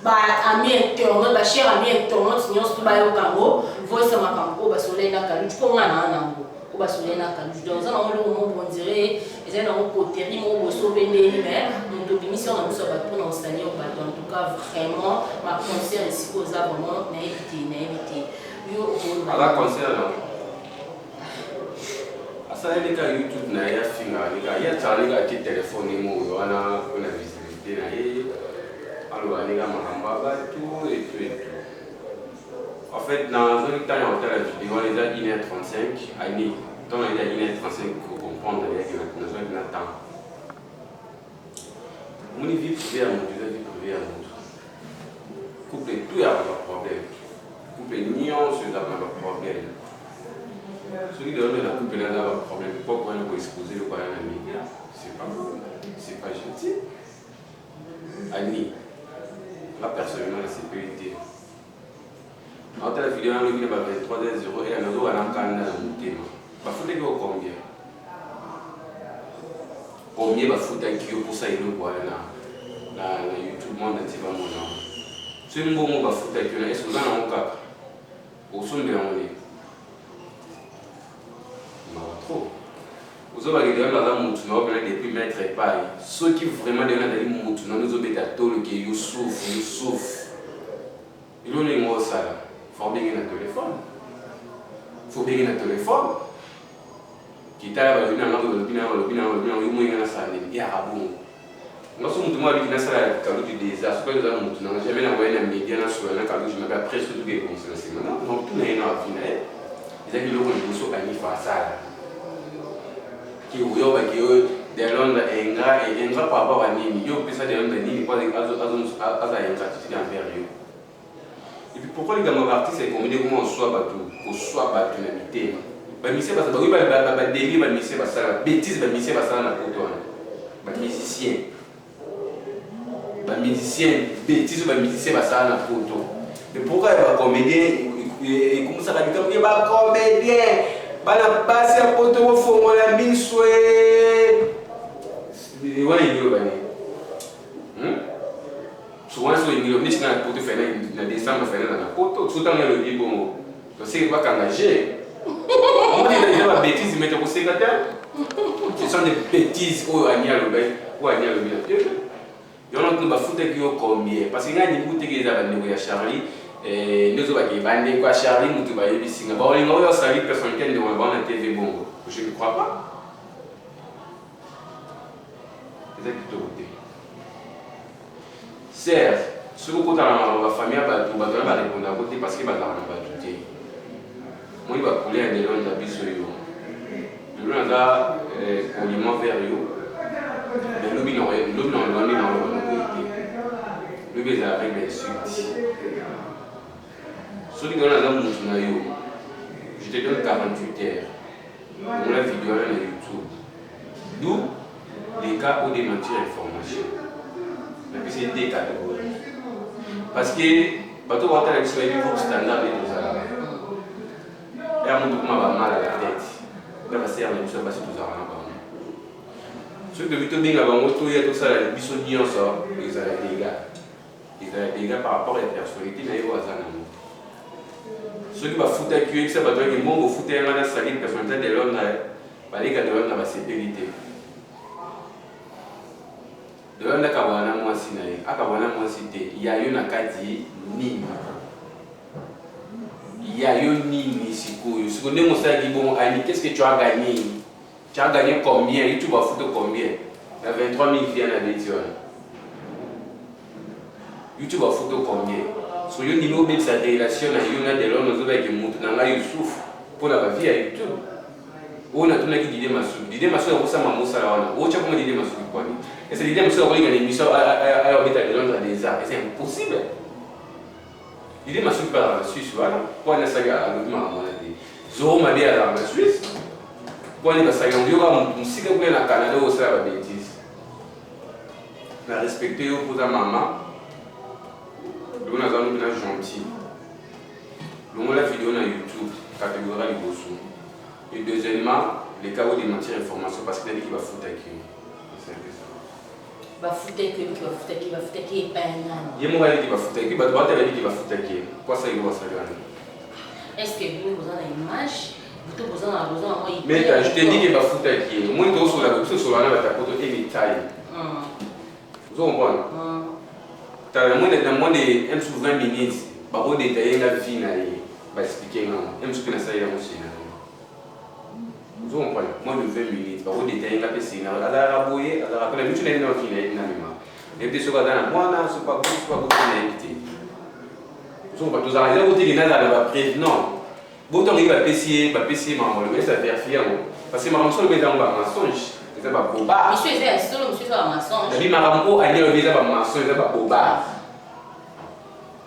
ba ami internaute, ba cher ami internaute nyonso to bayoka yango, voice ya makambo oyo basolai na Kaluji, mpo nga na nango oyo basolai na Kaluji. Donc eza nango eloko moko on dirait ezali nango coterie moko boso mpe ndeni, mais moto obimisi yango na miso ya bato mpona kosalir bato. En tout cas, vraiment, ma concert esika oza, vraiment, nayebi te, nayebi te yo okoloba. Aza concert nango asaleli kaka YouTube na ye, afingaka nika ye, atiaka nika, atie telefone ye moko wana mpona visibilité na ye, aloba nika makambo ya bato etu etu. En fait, nazwaki ntango ya kotala video wana, eza 1h35 ani. Ntango eza 1h35, kocomprendre yaki nazwaki na temps. Omoni, vie privée ya moto eza vie privée ya moto. Couple tout ya baproblème, couple nyonso ezalaka na baproblème. Soki delondo na couple naza baproblème, pourquoi wana koexpose eloko wana na média? C'est pas bon, c'est pas gentil. Ani nga personnellement nasepeli te. Naotala video wana lobi na ba 23 0 heure, nazoka na nkanda na motema. Bafutaki yo combien? Combien bafutaki yo mposa eloko wana na YouTube, monde entier bamona? Soki mbongo bafutaki yo na ese oza nango kaka, osombela yango nini? Mawa trop. Ozobaki dewana aza mutu na opena depuis maître epai. Soki vraiment dewana azali mutu nano ozobeta toloke Yusuf, Yusuf, eloko ndenge osala, faut obenge na telefone, faut obenge na telefone kitala balobi na ngambo, balobi na balobi na balobi na yo moyenga nasala nini, eyaka bongo. Nga so mutu moko abiki nasala Kaluji déjà, soki oza mutu nanga, jamais nakoya na média nasola na Kaluji mabe. Après surtout ke ebongisa na nsima non, tuna ye na avi na ye. Ezaki eloko liboso Anifa asala ki oyobaki oyo de Londres ingrat et ingrat par rapport à nini? Yo opesa de Londres nini po aza ingratitude envers yo? Et puis pourquoi likambo ya baartiste ekomi koma oswa bato, koswa bato na mitema? Bamusicien basala, bakoki badélire, bamusicien basala babêtise, bamusicien basala na poto wana, bamusicien bêtise oyo bamusicien basala na poto. Mais pourquoi ya bacomédien ekumusaka likambo ya bacomédien? Bana basi ya poto, bofongola miso. Wana elingi oloba nini? Souvent so elingi loba neti nga na poto fena na décembre, fena na poto. So ntango elobi bongo, toseki bakanga je omoni eza babêtise, mais tokoseka te. Ce sont des bêtises oyo ani alobaki, oyo ani alobi na tv yona. Tino bafutaki yo combien? Parce que ngai ningu teke eza bandeko ya Charlie nde ozobaki bandeko ya Charlie, moto bayebisinga baolinga oyo asali personnalité ndeko na bango na TV bongo. Je ne crois pas, eza kitoko te. Ser soki okotana na bafamille ya bato, bato wana barépondako te parce que bazalaka na bato te. Moi bacouleur ya delonge ya biso, yo lelo naza poliment vers yo, mais lobi lobi na oloba nde na oloba nokoyi te. Lobi ezala avec bainsulte. Soki lelo naza mutu na yo, je te donne 48 heures, omona video wana na YouTube, d'où les cas où démentir information. Napesi deux catégories parce que Bato baotala biso bayebi groupe standard nde tozalaka. Ya moto kuma ba mal à la tête. Na ba sœur na biso basi tozalaka na bango. Soki tobi tobenga bango toya tosala biso nyonso ezala dégâts. Ezala dégâts par rapport ya personnalité na ye oyo aza nango. Soki bafutaki yo, yebisa bato yake mbongo ofuta yanga na salir personnalité de Londres, baleka de Londres basepeli te. De Londres akabwana na mwasi na ye, akabwana na mwasi te, ya yo na kati nini? Ya yo nini sikoyo? Sikoyo ndenge osalaki bongo Annie, qu'est-ce que tu as gagné? Tu as gagné combien? YouTube afuta combien? Na 23 000 vues na beti wana. YouTube afuta combien? So yo ndimi obebisa relation na yo na Delon ozobaki mutu na ngai Youssouf mpo na ba vie ya YouTube. Oyo natunaki Didier Masuki. Didier Masuki akosama mosala wana. Otya koma Didier Masuki kwani? Est-ce que Didier Masuki akoleka na émission aya obeta Delon déjà? C'est impossible. Didier Masuki mpe azalaka na Suisse wana. Mpo ani asali alobi makambo wana te. Zoro Mabe azalaka na Suisse. Mpo ani basali yango yoka motu mosika kuna na Canada oyo osala ba bêtises. Na respecte yo mpo oza mama. Longo naza no mpena gentil. Longola video na YouTube catégorie ya liboso. Et deuxièmement, le cas où démentir information parce que nabiki bafutaki yo. C'est un peu ça. Bafutaki yo, bafutaki, bafutaki epai ya nani? Ye moko ayebiki bafutaki, bato bata bayebiki bafutaki ye. Po asali ko basali wana. Est-ce que bino boza na image? Buto boza na boza na mwa idée? Mais je te dis que bafutaki ye. Omoni tosola biso sola na bato ya poto anytime. Ozo comprendre? Tala na moins na moins de un sous 20 minutes bako détailler nga vie na ye, ba expliquer nga ngo. Un sous pe nasali yango scénario. Ozo comprendre? Moins de 20 minutes bako détailler nga pe scénario. Azalaka boye, azalaka pe na mitu na ye na vie na ye na mema. Nayebi te soki aza na mwana, soki aboti, soki aboti nayebi te. Ozo comprendre? Tozalaka eza kotiki nazala na ba preuve non. Botango ye bapesi ye bapesi ye makambo alobi eza verifie yango parce que makambo mosusu alobi eza yango ba mensonge eza ba bobard. Misu eza ya solo misu eza ba mensonge. Nabi makambo oyo Ania alobi eza ba mensonge eza ba bobard.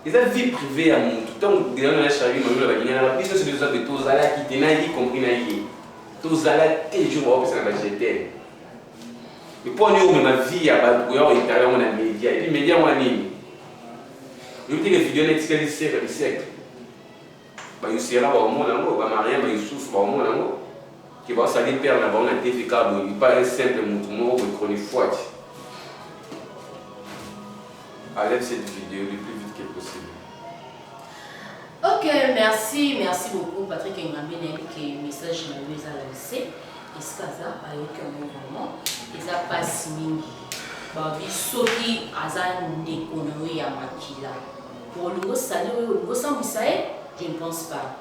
Eza vie privée ya mutu ntango Delano na Charlie Mayula balinganaka biso nyonso toza be tozalaki te na y compris na ye tozala te jour baopesa na ba je t'aime. Mais mpo ani omema vie ya bato koya koetala yango na media et puis media yango ya nini? Oyebi te ke video wana etikali siècle du siècle. Ba Yusera bakomona yango, ba Mariam, ba Youssouf bakomona yango que ba sali père na bango na TV kaka boye pas un simple mutu moko boye chronifuati. Enlève cette vidéo le plus vite que possible. Ok, merci, merci beaucoup Patrick Ngambe nayebi ke message na yo eza lancé. Esika aza ayoki yango vraiment eza pasi mingi. Babi soki aza ndeko na yo ya makila Olingi osali oyo olingi osambwisa ye? Je ne pense pas.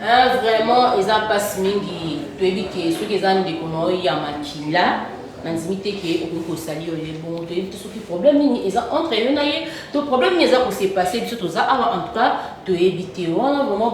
Hein, vraiment eza mpasi mingi toyebi ke soki eza ndeko na yo ya makila nandimi te ke okoki kosali yo ye bongo toyebi te soki problème nini eza entre yo na ye to problème nini eza kose passe biso toza awa en tout cas toyebi te wana vraiment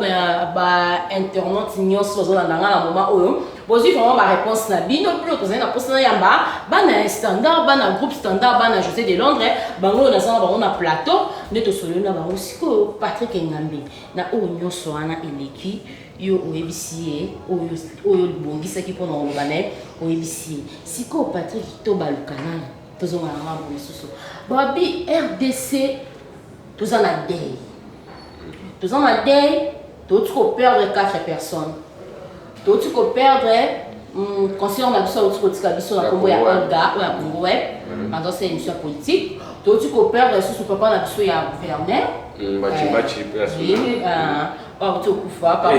ba internaute nyonso bazolanda nga na moment oyo Bozui vraiment ba réponse na bino bino tozali na posa na yamba bana ya standard bana groupe standard bana José de Londres bango oyo naza na bango na plateau nde tosololi na bango sikoyo Patrick Engambe na oyo nyonso wana eleki yo oyebisi ye oyo oyo obongisaki mpo na koloba na ye oyebisi ye sikoyo Patrick tobaluka nanu tozonga na ngambo mosusu babi RDC toza na deuil toza na deuil touti koperdre 4 personnes touti koperdre conseiller na biso auti kotika biso na nkombo ya Olga oyo ya Congo Web azosala émission ya politique touti koperdre lisusu papa na biso ya gouverneur auti okufa papa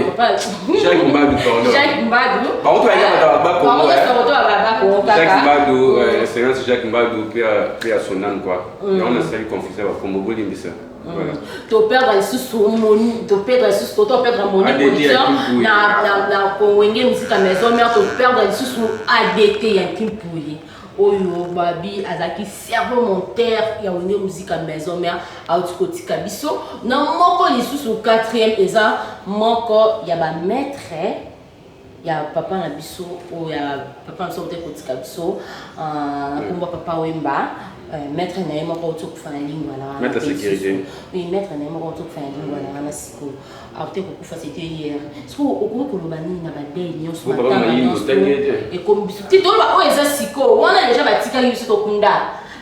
Jacques Mbadu pardon Jacques Mbadu bango to bayaka ba Congo Congo Jacques Mbadu excellence Jacques Mbadu pe à son âme quoi yango nasali confusion ba kombo bolimbisa. Voilà. To perdre lisusu moni, to perdre lisusu to perdre moni production na na na Kongwenge musique à maison mère to perdre lisusu ADT ya Kimpuyi. Oyo babi azaki cerveau monteur ya Wenge musique à maison mère auti kotika biso na moko lisusu quatrième eza moko ya ba maître ya papa na biso oyo ya papa na biso auti kotika biso na kombo ya papa Wemba maître na ye moko auti kokufa na lingwala wana maître sécurité oui maître na ye moko auti kokufa na lingwala wana sikoyo auti kokufa c'était hier sikoyo okoki koloba nini na badei nyonso matanga nyonso ekomi biso ti toloba oyo eza sikoyo wana deja batikaki biso tokunda.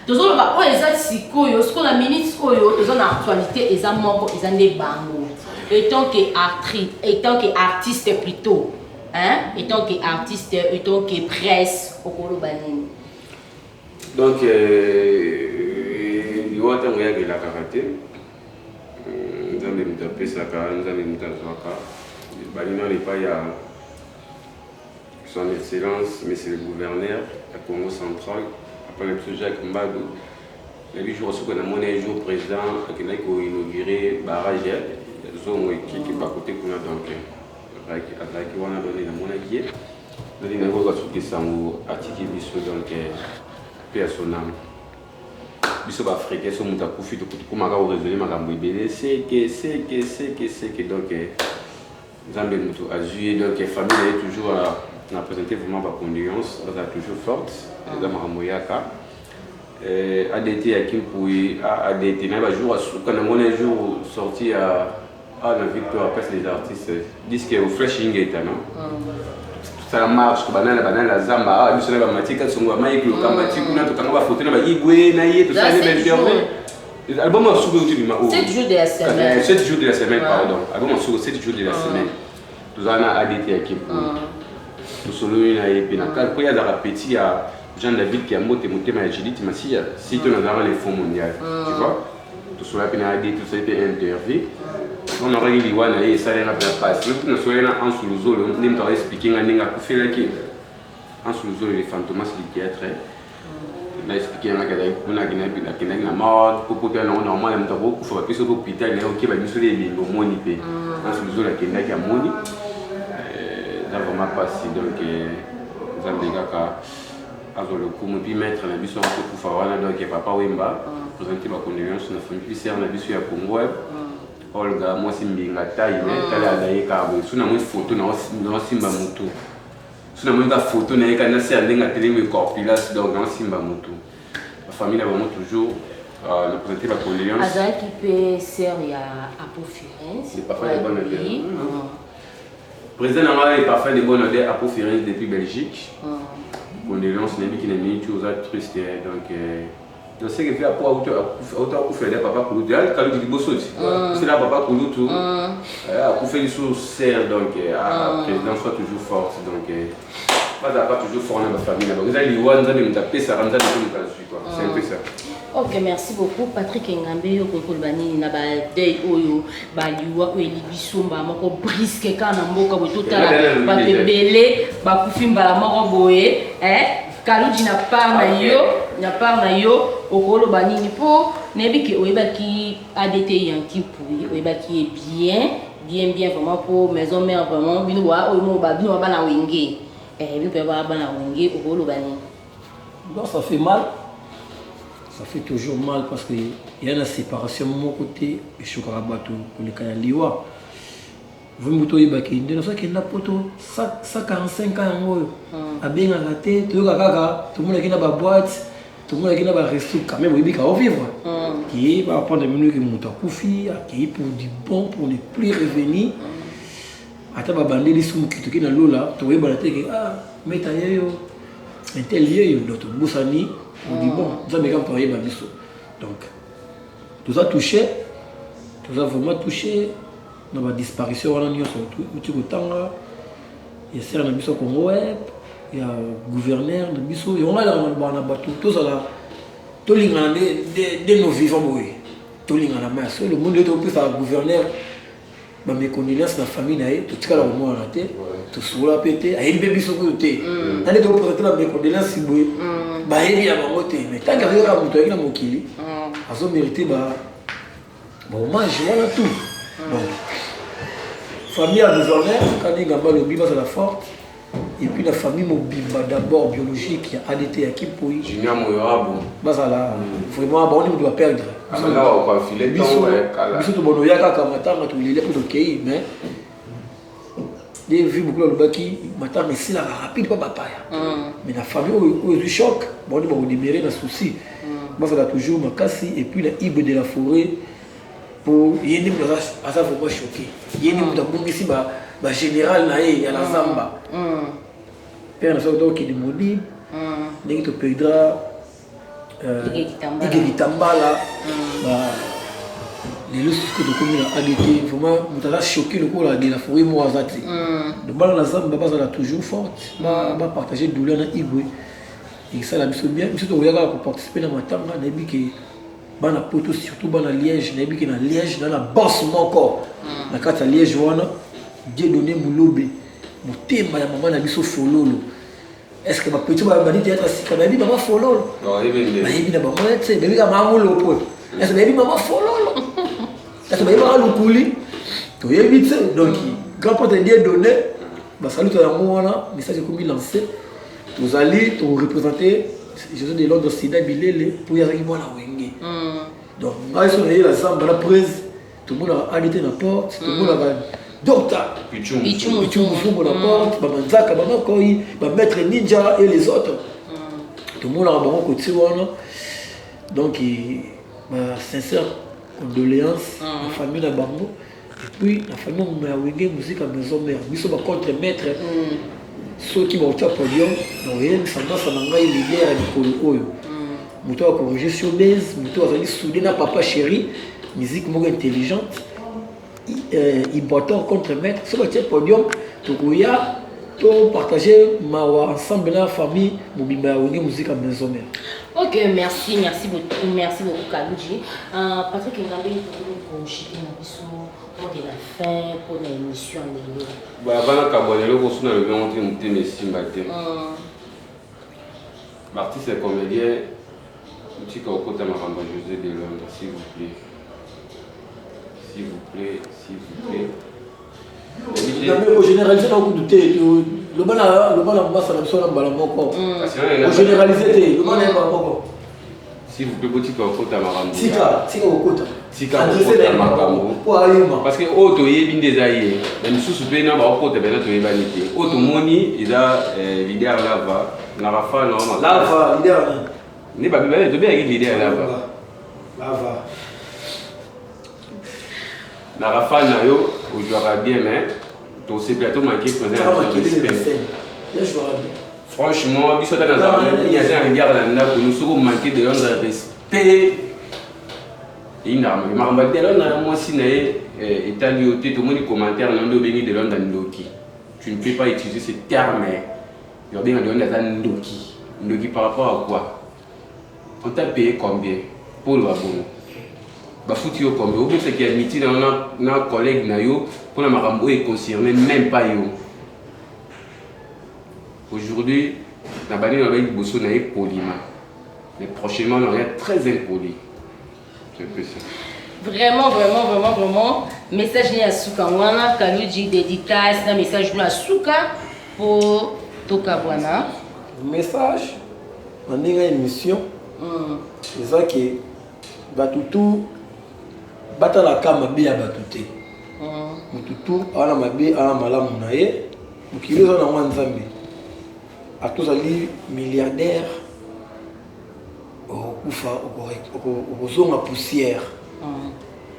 Tozoloba oyo eza sikoyo, sikoyo na minute oyo toza na actualité eza moko, eza nde bango. Étant que actrice, étant que artiste plutôt, hein? Étant que artiste, étant que presse, okoloba nini? Donc liwa ntango eyakelakaka te. Nzambe moto apesaka, Nzambe moto azwaka. Bali nano epai ya Son Excellence Monsieur le Gouverneur ya Congo Central, papa na biso Jacques Mbadu. Nayebi jour soki namoni ye, jour président akendaki koinaugurer barrage ya Zongo ekiki bakote kuna, donc azalaki wana. Donc namonaki ye, nali nakoyoka soki sango atiki biso. Donc mpe ya sonama biso baafricain, so moto akufi, tokomaka koraisonner makambo ebele, seke seke seke seke. Donc Nzambe moto azwi ye. Donc famille na ye, toujours na présenter vraiment bacondoléance, bazala toujours forte. Eza makambo eyaka. ADT ya Kimpui, ADT na bajour asuka, namoni jour sorti ya a na Victoire, Place des Artistes, disque au Flash Ingeta, non, tosala marche, tobanana banana na zamba awa, biso na bamatika songo, bamaiki lokamba ti kuna, tokanga bafoto na baigwe na ye, tosala ne bainterview. Album ya suka euti bima. 7 jours de la semaine. 7 jours de la semaine, pardon, album ya suka, 7 jours de la semaine. Tozala na ADT ya Kimpui, tosololi na ye mpe na kale, mpo ye azalaka petit ya Jean David Kiambote, motema ya Judith Masiya, si to nazalaka na Fonds mondial, tu vois. Tosola mpe na ADT, tosali mpe interview. Wana liwa na ye esalenga mpe pasi. Lobi nasolaki na Ansu Luzolo, nde moto aexpliquer nga ndenge akufelaki. Ansu Luzolo, le Fantomas du théâtre, na expliquer nga azalaki kuna, akendaki na morgue po poto yango normal, moto akokufa, bapesi oko hôpital na ye, okeba biso nde ebembe, omoni mpe Ansu Luzolo akendaki, amoni. Eza vraiment pasi. Donc Nzambe kaka azwa lokumu. Puis maître na biso akokufa wana, donc Papa Wemba, présente bacondoléance na famille. Puis sœur na biso ya Congo Web, Olga, mwasi mbinga tai, me tala aza kaka boye. So namoni photo, naosimba motu. So namoni ka photo na ye kaka na se ya ndenge atelemi, corpulence, donc naosimba motu. Bafamille na bango, toujours na présente bacondoléance. Azalaki mpe sœur ya Apo Firenze. Le parfum de bonne odeur. Président na ngai, parfum de bonne odeur, Apo Firenze depuis Belgique, condoléance. Nayebiki na minute oza triste. Donc c'est que fi apo auto akufela papa kulutu, ya Kalutu liboso ti osela papa kulutu, akufeli so sœur. Donc président, soit toujours forte. Donc bazala pas toujours fort na bafamille na bango. Eza liwa, Nzambe moto apesaka, Nzambe mpe moto azwi, quoi. C'est un peu ça. Ok, merci beaucoup. Patrick Engambe, yo koki koloba nini na badeuil oyo, baliwa oyo eli biso mbala moko brusque kaka na mboka boye? Totala bato ebele bakufi mbala moko boye. Kaluji, na part na yo, na part na yo, okoloba nini? Mpo nayebi ke oyebaki ADT Yanki Mpui, oyebaki ye bien bien bien vraiment, mpo Maison Mère vraiment bino oyo mo bino bana Wenge, bino mpe bana Wenge, okoloba nini? Bon, ça fait mal, ça fait toujours mal, parce que il y a une séparation moko côté eshokaka bato koleka ya liwa. Vomi moto oyebaki nde nazokenda poto 145 ans, yango oyo abengaka te, toyoka kaka, tomonaki na baboîte, tomonaki na baresto. Quand même oyebi ka ovivre ke baprendre bino ke moto akufi, akei pour du bon, pour ne plus revenir. Ata babandeli so moki, toki na lola, tokoyebana te ke ah, meta yeyo, intel yeyo. Donc tobosani pour du bon. Nzambe kaka moto ayeba biso. Donc toza touché, toza vraiment touché na badisparition wana nyonso uti kotanga, ya sœur na biso Congo Web, ya gouverneur na biso. Yango alaka na bato, tozala tolingana nde nos vivants boye, tolingana. Ma so le monde oyo, topesaka gouverneur bamécondoléance na famille na ye, totikala komonana te, tosola mpe te, ayebi mpe biso kuyo te. Na nde toprésente bamécondoléance boye, bayebi ya bango te. Mais tant que kaka moto ayaki na mokili, azomérite bahommage wana tout. Donc famille ya gouverneur Kandi Ngamba alobi bazala forte, et puis la famille mobimba, d'abord biologique ya ADT ya Kipoi. Junior Moyoabo. Bazala vraiment, bango nde moto baperdre. Biso tobono oya kaka matanga, tolelia mpo tokei. Mais nde vu bokolo alobaki, matanga esilaka rapide mpo bapaya. Mais na famille oyo ezwi choc, bango nde bakodemeurer na souci. Bazala toujours makasi. Et puis na Ibe de la Forêt, po ye nde moto aza vraiment choqué, ye nde moto abongisi bagénéral na ye ya na zamba. Père na soki tokokende modi ndenge toperdra. Ige Kitambala. Lelo sikoyo tokomi na ADT, vraiment moto aza choqué lokola de la forêt moko aza te. Donc bana na Zamba bazala toujours forte, bapartage douleur na Igwe, esala biso bien. Biso tokoya kaka koparticipe na matanga. Nayebi ke bana Poto, surtout bana Liège, nayebi ke na Liège na boss moko na kati ya Liège wana, Dieudonné Mulobe, motema ya mama na biso Fololo. Est ce que bapetits bandi théâtre sika bayebi mama Fololo? Bayebi na bango te, bayebi kaka mama Molopo. Est ce bayebi mama Fololo? Est ce bayebaka Lukuli? Toyebi te. Donc grand prêtre Dieudonné, basaluta yango wana. Message ekomi lancé, tozali toreprésente José de Londres Sida Bilele mpo ye azalaki mwana Wenge. Donc ngai so nayela Zamba na prise, tomonaka ADT na porte, tomonaka docteur Pichu Mufumbo na porte, bamanzaka, bamakoi, bamaître Ninja et les autres, tomonaka bango kotie wana. Donc ba sincère condoléance na famille na bango et puis na famille ya Wenge Musique ya Maison Mère. Biso bacontre maître, soki bakotia podium na koyebisa masa na ngai, leader ya mikolo oyo, moto akorige showbase, moto azali soudé na Papa Chéri, musique moko intelligente, Ibrator contre maître, soki batie podium, tokoya topartage mawa ensemble na famille mobimba ya Wenge Musique ya Maison Mère. Ok, merci, merci beaucoup, merci beaucoup Kaluji. Patrick Ngambe, tokomi na biso mot de la fin pour l'émission lelo. Bana kabwana, eloko so nalobi yango te, motema esimba te. Baartiste comédien, tika okota makambo ya José de Londres, s'il vous plaît, s'il vous plaît, s'il vous plaît. Ogénéralise na okutu te, loba na mbasa na biso na mbala moko. Ogénéralise te, loba na ye mbala moko. S'il vous plaît, botika kokota makambo. Tika, tika kokota. Tika kokota makambo. Po ayuma. Parce que oyo toyebi nde eza ye, na misusu mpe na baokota mpena toyebani te. Oyo tomoni eza leader Lava na rafa na. Lava leader nani? Nde babi tobengaki leader Lava. Lava. Na rafa na yo ozwaka bien, mais tosepela tomanke président respect. Franchement, biso ata nazala aza na regard na ndako no, soki omanke de Londres respect, eyindaka mabe. Makambo ya de Londres na mwasi na ye etali yo te. Tomoni commentaire na nde obengi de Londres ndoki. Tu ne peux pas utiliser ce terme ya obenga de Londres aza ndoki. Ndoki par rapport à quoi? On t'a payé combien mpo oloba bongo? Bafuti yo combien? Obosaki ya miti na yo na collègue na yo mpona makambo oyo econcerne même pas yo. Aujourd'hui na bandi na bayi liboso na ye poliment, mais prochainement on rien, très impoli, c'est un peu ça. Vraiment, vraiment, vraiment, vraiment, message ni ya suka wana, Kaluji, dédicace na message no ya suka po tokabwana. Message na ndenge ya émission eza ke bato tu batalaka mabe ya bato te. Motu tu aza na mabe, aza na malamu na ye. Mokili oza nango ya Nzambe. Ata ozali milliardaire, okokufa, okozonga poussière.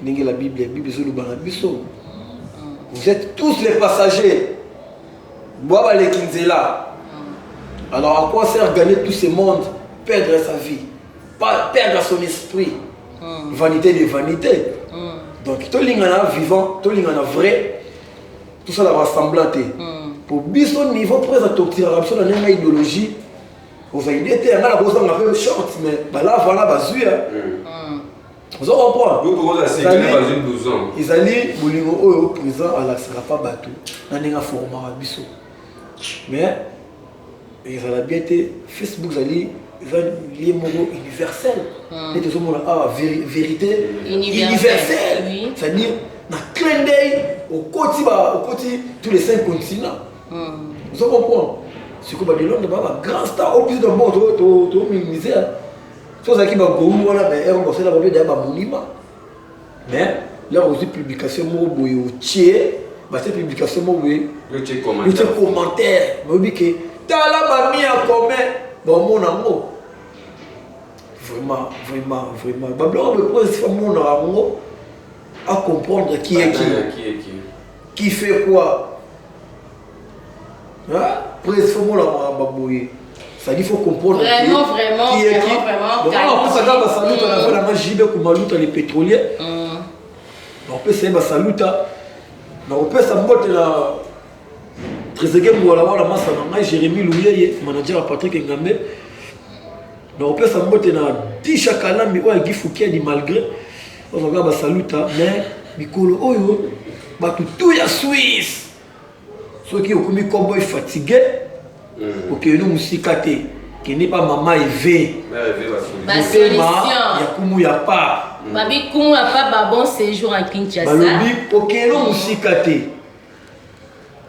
Ndenge la Bible ezoloba na biso: "Vous êtes tous les passagers, boa baleki nzela." Alors à quoi sert gagner tout ce monde, perdre sa vie, pas perdre son esprit? Vanité de vanité. Donc tolingana vivant, tolingana vrai, tosalaka semblant te. Po biso niveau présent, totiraka biso na ndenge ya idéologie. Kozwa idée te, yanga na kozanga mpe short, mais balava wana bazwi ya ozo comprendre. Ezali bolingo oyo président alakisaka pa bato na ndenge aformaka biso, mais ezala bien te. Facebook ezali, eza lie moko universel nde tozomona awa, vérité universelle, c'est-à-dire na clin d'œil okoti, okoti tous les cinq continents. Ozo comprendre? Sikoyo badelonde ba bagrand star oyo biso d'abord tominimize, so ozalaki bagowu wana, mais ere basala babe deya bamonima. Mais là ozwi publication moko boye, otie, batie publication moko boye, otie commentaire, oyebi ke tala bami ya commun baomona yango. Vraiment, vraiment, vraiment, babiloko boye po amonaka yango, acomprendre qui est qui, qui fait quoi. Prince, faut mona makambo boye. Ça dit, faut comprendre vraiment, vraiment, qui est qui. Vraiment, Donc, on apesa kaka basaluta na vie nanga JB Kumaluta, les pétroliers. Nakopesa ye basaluta, nakopesa mbote na Tréseke Mbwala wana, masa na ngai Jérémi Luyeye, manager ya Patrick Ngambe. Nakopesa mbote na Disha Kalambi oyo agifukiadi malgré ozwaka basaluta. Mais mikolo oyo, bato tu ya Suisse, soki okomi cowboy fatigué, okende no mosika te, kende pa mama Eve, motema ya kumu ya pa. Babi kumu ya pa ba, bon séjour en Kinshasa. Balobi okende no mosika te.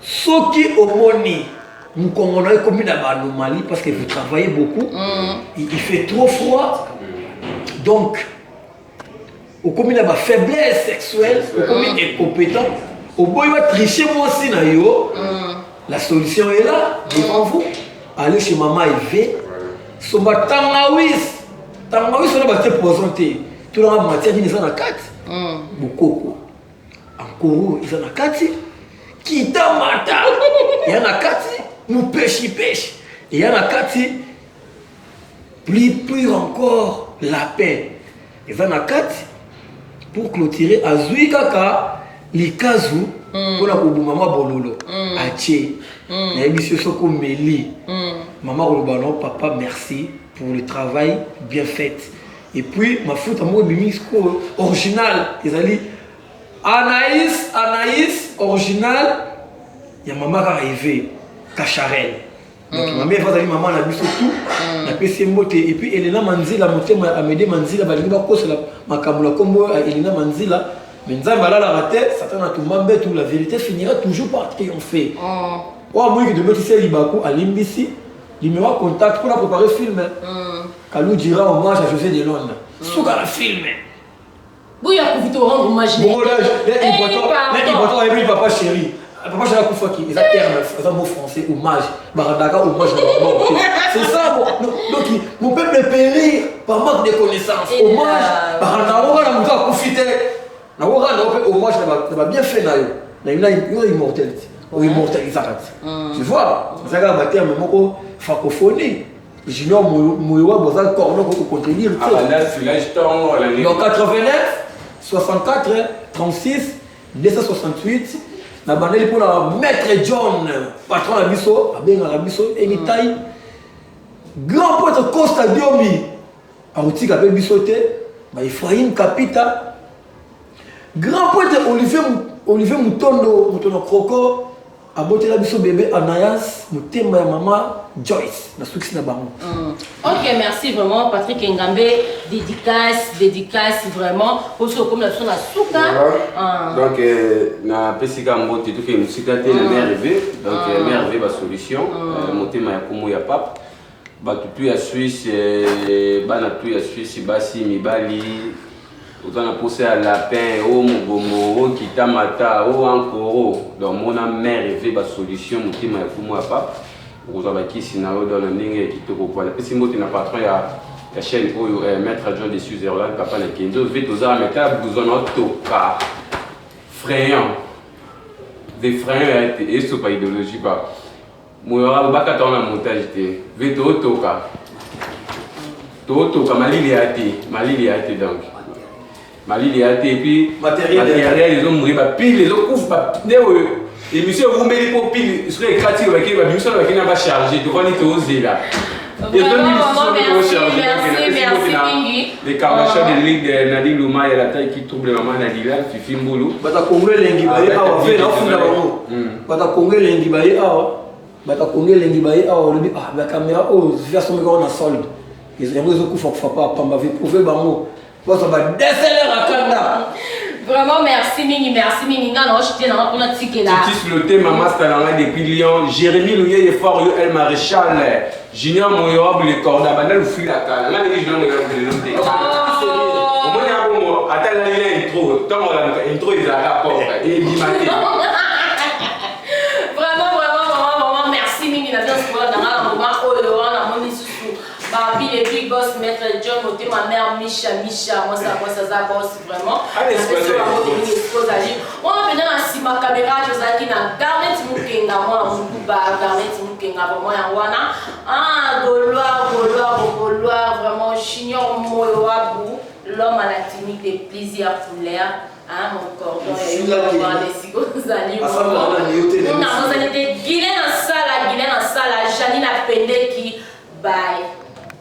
Soki omoni mokongo na yo ekomi na baanomalie parce que vous travaillez beaucoup, il fait trop froid, donc okomi na bafaiblesse sexuelle, okomi incompétent, oboyi batriche mwasi na yo, la solution est là devant vous. Allez chez mama Eve, somba tangawis. Tangawis wana batie poison te. Tolanga matière nini eza na kati. Bokoko ankoro eza na kati, kita mata eya na kati, mopeshipeshi eya na kati, plus pur encore lapin eza na kati. Pour clôturer, azwi kaka likazu mpona koboma mwa bololo atie. Nayebi so soki omeli, mama koloba: "Non papa, merci pour le travail bien fait." Et puis mafuta moko ebimi sikoyo original, ezali Anaïs, Anaïs original ya mama kaka Eve Cacharel. Donc mama Eve azali mama na biso tout, napesi ye mbote. Et puis Elena Manzila, motema ya Amede Manzila. Balingi bakosela makambo na nkombo ya Elena Manzila, mais Nzambe alalaka te, Satan atumba mbetu. La vérité finira toujours par triompher. Oyo amoyiki tobetisi ye libaku, alimbisi. Numéro ya contact mpona préparer film Kalou dira hommage à José de Londres, suka na film. Boya kufi to rendre hommage. Bongo ayebi papa chéri, papa chéri akufaki, eza terme, eza mot français. Hommage, barandaka hommage na bango te, c'est ça. Bon, donc mon peuple périr par manque de connaissance. Hommage barandaka ngo kaka na moto akufi te. Nakoranda mpe hommage na babienfait na yo, na yo immortel te, oimmortalisaka te, tu vois. Eza kaka baterme moko francophonie. Junior Moyowa boza cordon kocontredire te. Donc 89 64 36 268. Na bandeli mpona maître John, patron na biso, abengaka biso anytime. Grand poète Costa Diomi akotika mpe biso te. Baefrahim Kapita, grand poète Olivier, Olivier Mutondo, moto na croco abotela biso bébé Anayas, motema ya mama Joyce. Nasukisi na bango. Ok, merci vraiment Patrick Ngambe. Dédicace, dédicace vraiment oso okomi na biso na suka. Donc napesi ka mbote, toke mosika te na mare V. Donc mare V, basolution, motema ya komo ya pape. Bato tu ya Suisse, bana tu ya Suisse, basi, mibali, oza na posa ya lapin o mobomo o kitamata o ankoro, donc mona mare V, basolution, motema ya komo ya pape, okozwa bakisi na yo donc na ndenge ya kitoko. Po napesi mbote na patron ya chaîne oyo, maître John de Switzerland, papa na Kenzo V. Tozala meta besoin na otoka frayant de frayant ya te, esopa idéologie ba moyo bakata wana montage te. V tootoka, tootoka malili ya te, malili ya te, donc malili ya te. Et puis matériel ezomourir, bapile ezokufa nde oyo émission ewumeli mpo pile soki ekati, bake babimiso na bakei na bacharge, tovandi tozela. Les Kardashian de Ligue, Nadine Luma, il y a la taille qui trouble maman Nadila, Fifi Mbulu. Bata Kongo elengi baye awa ve naofunda bango. Bata Kongo elengi baye awa, bata Kongo elengi baye awa. Olobi ah, bacaméra oyo vi asombi kaka na solde, yango ezokufa kufa pa pamba. Ve prouve bango, bazwa ba DSLR akanda. Vraiment merci mingi, merci mingi. Nga na oshite nanga mpona tikela. Titis Lote, master nanga depuis Lyon, Jérémy Louye Fort, yo El Maréchal, Junior Moyoab le Corda, banda lufila kala nga ndenge Junior Moyoab lelo te. Omoni ya bongo, ata ngai na intro, ntango olamuka, intro ezalaka propre, ebima te. Vraiment, vraiment, vraiment, vraiment merci mingi na biso sikoyo nanga na moment oyo wana. Namoni lisusu babi le big boss maître John. Motema, mère Misha Misha, mwasi ya mwasi aza boss vraiment. Napesi yo bango mingi esika ozali wana. Mpenza na nsima kamera tozalaki na Garnet Mukenga, mwana Mokuba Garnet Mukenga, vraiment yango wana. Ah, Gaulois, Gaulois, Gaulois, vraiment Junior Moyo Wabu, l'homme à la tunique de plusieurs couleurs. Hein, mon cordon ya yo wana esika ozali.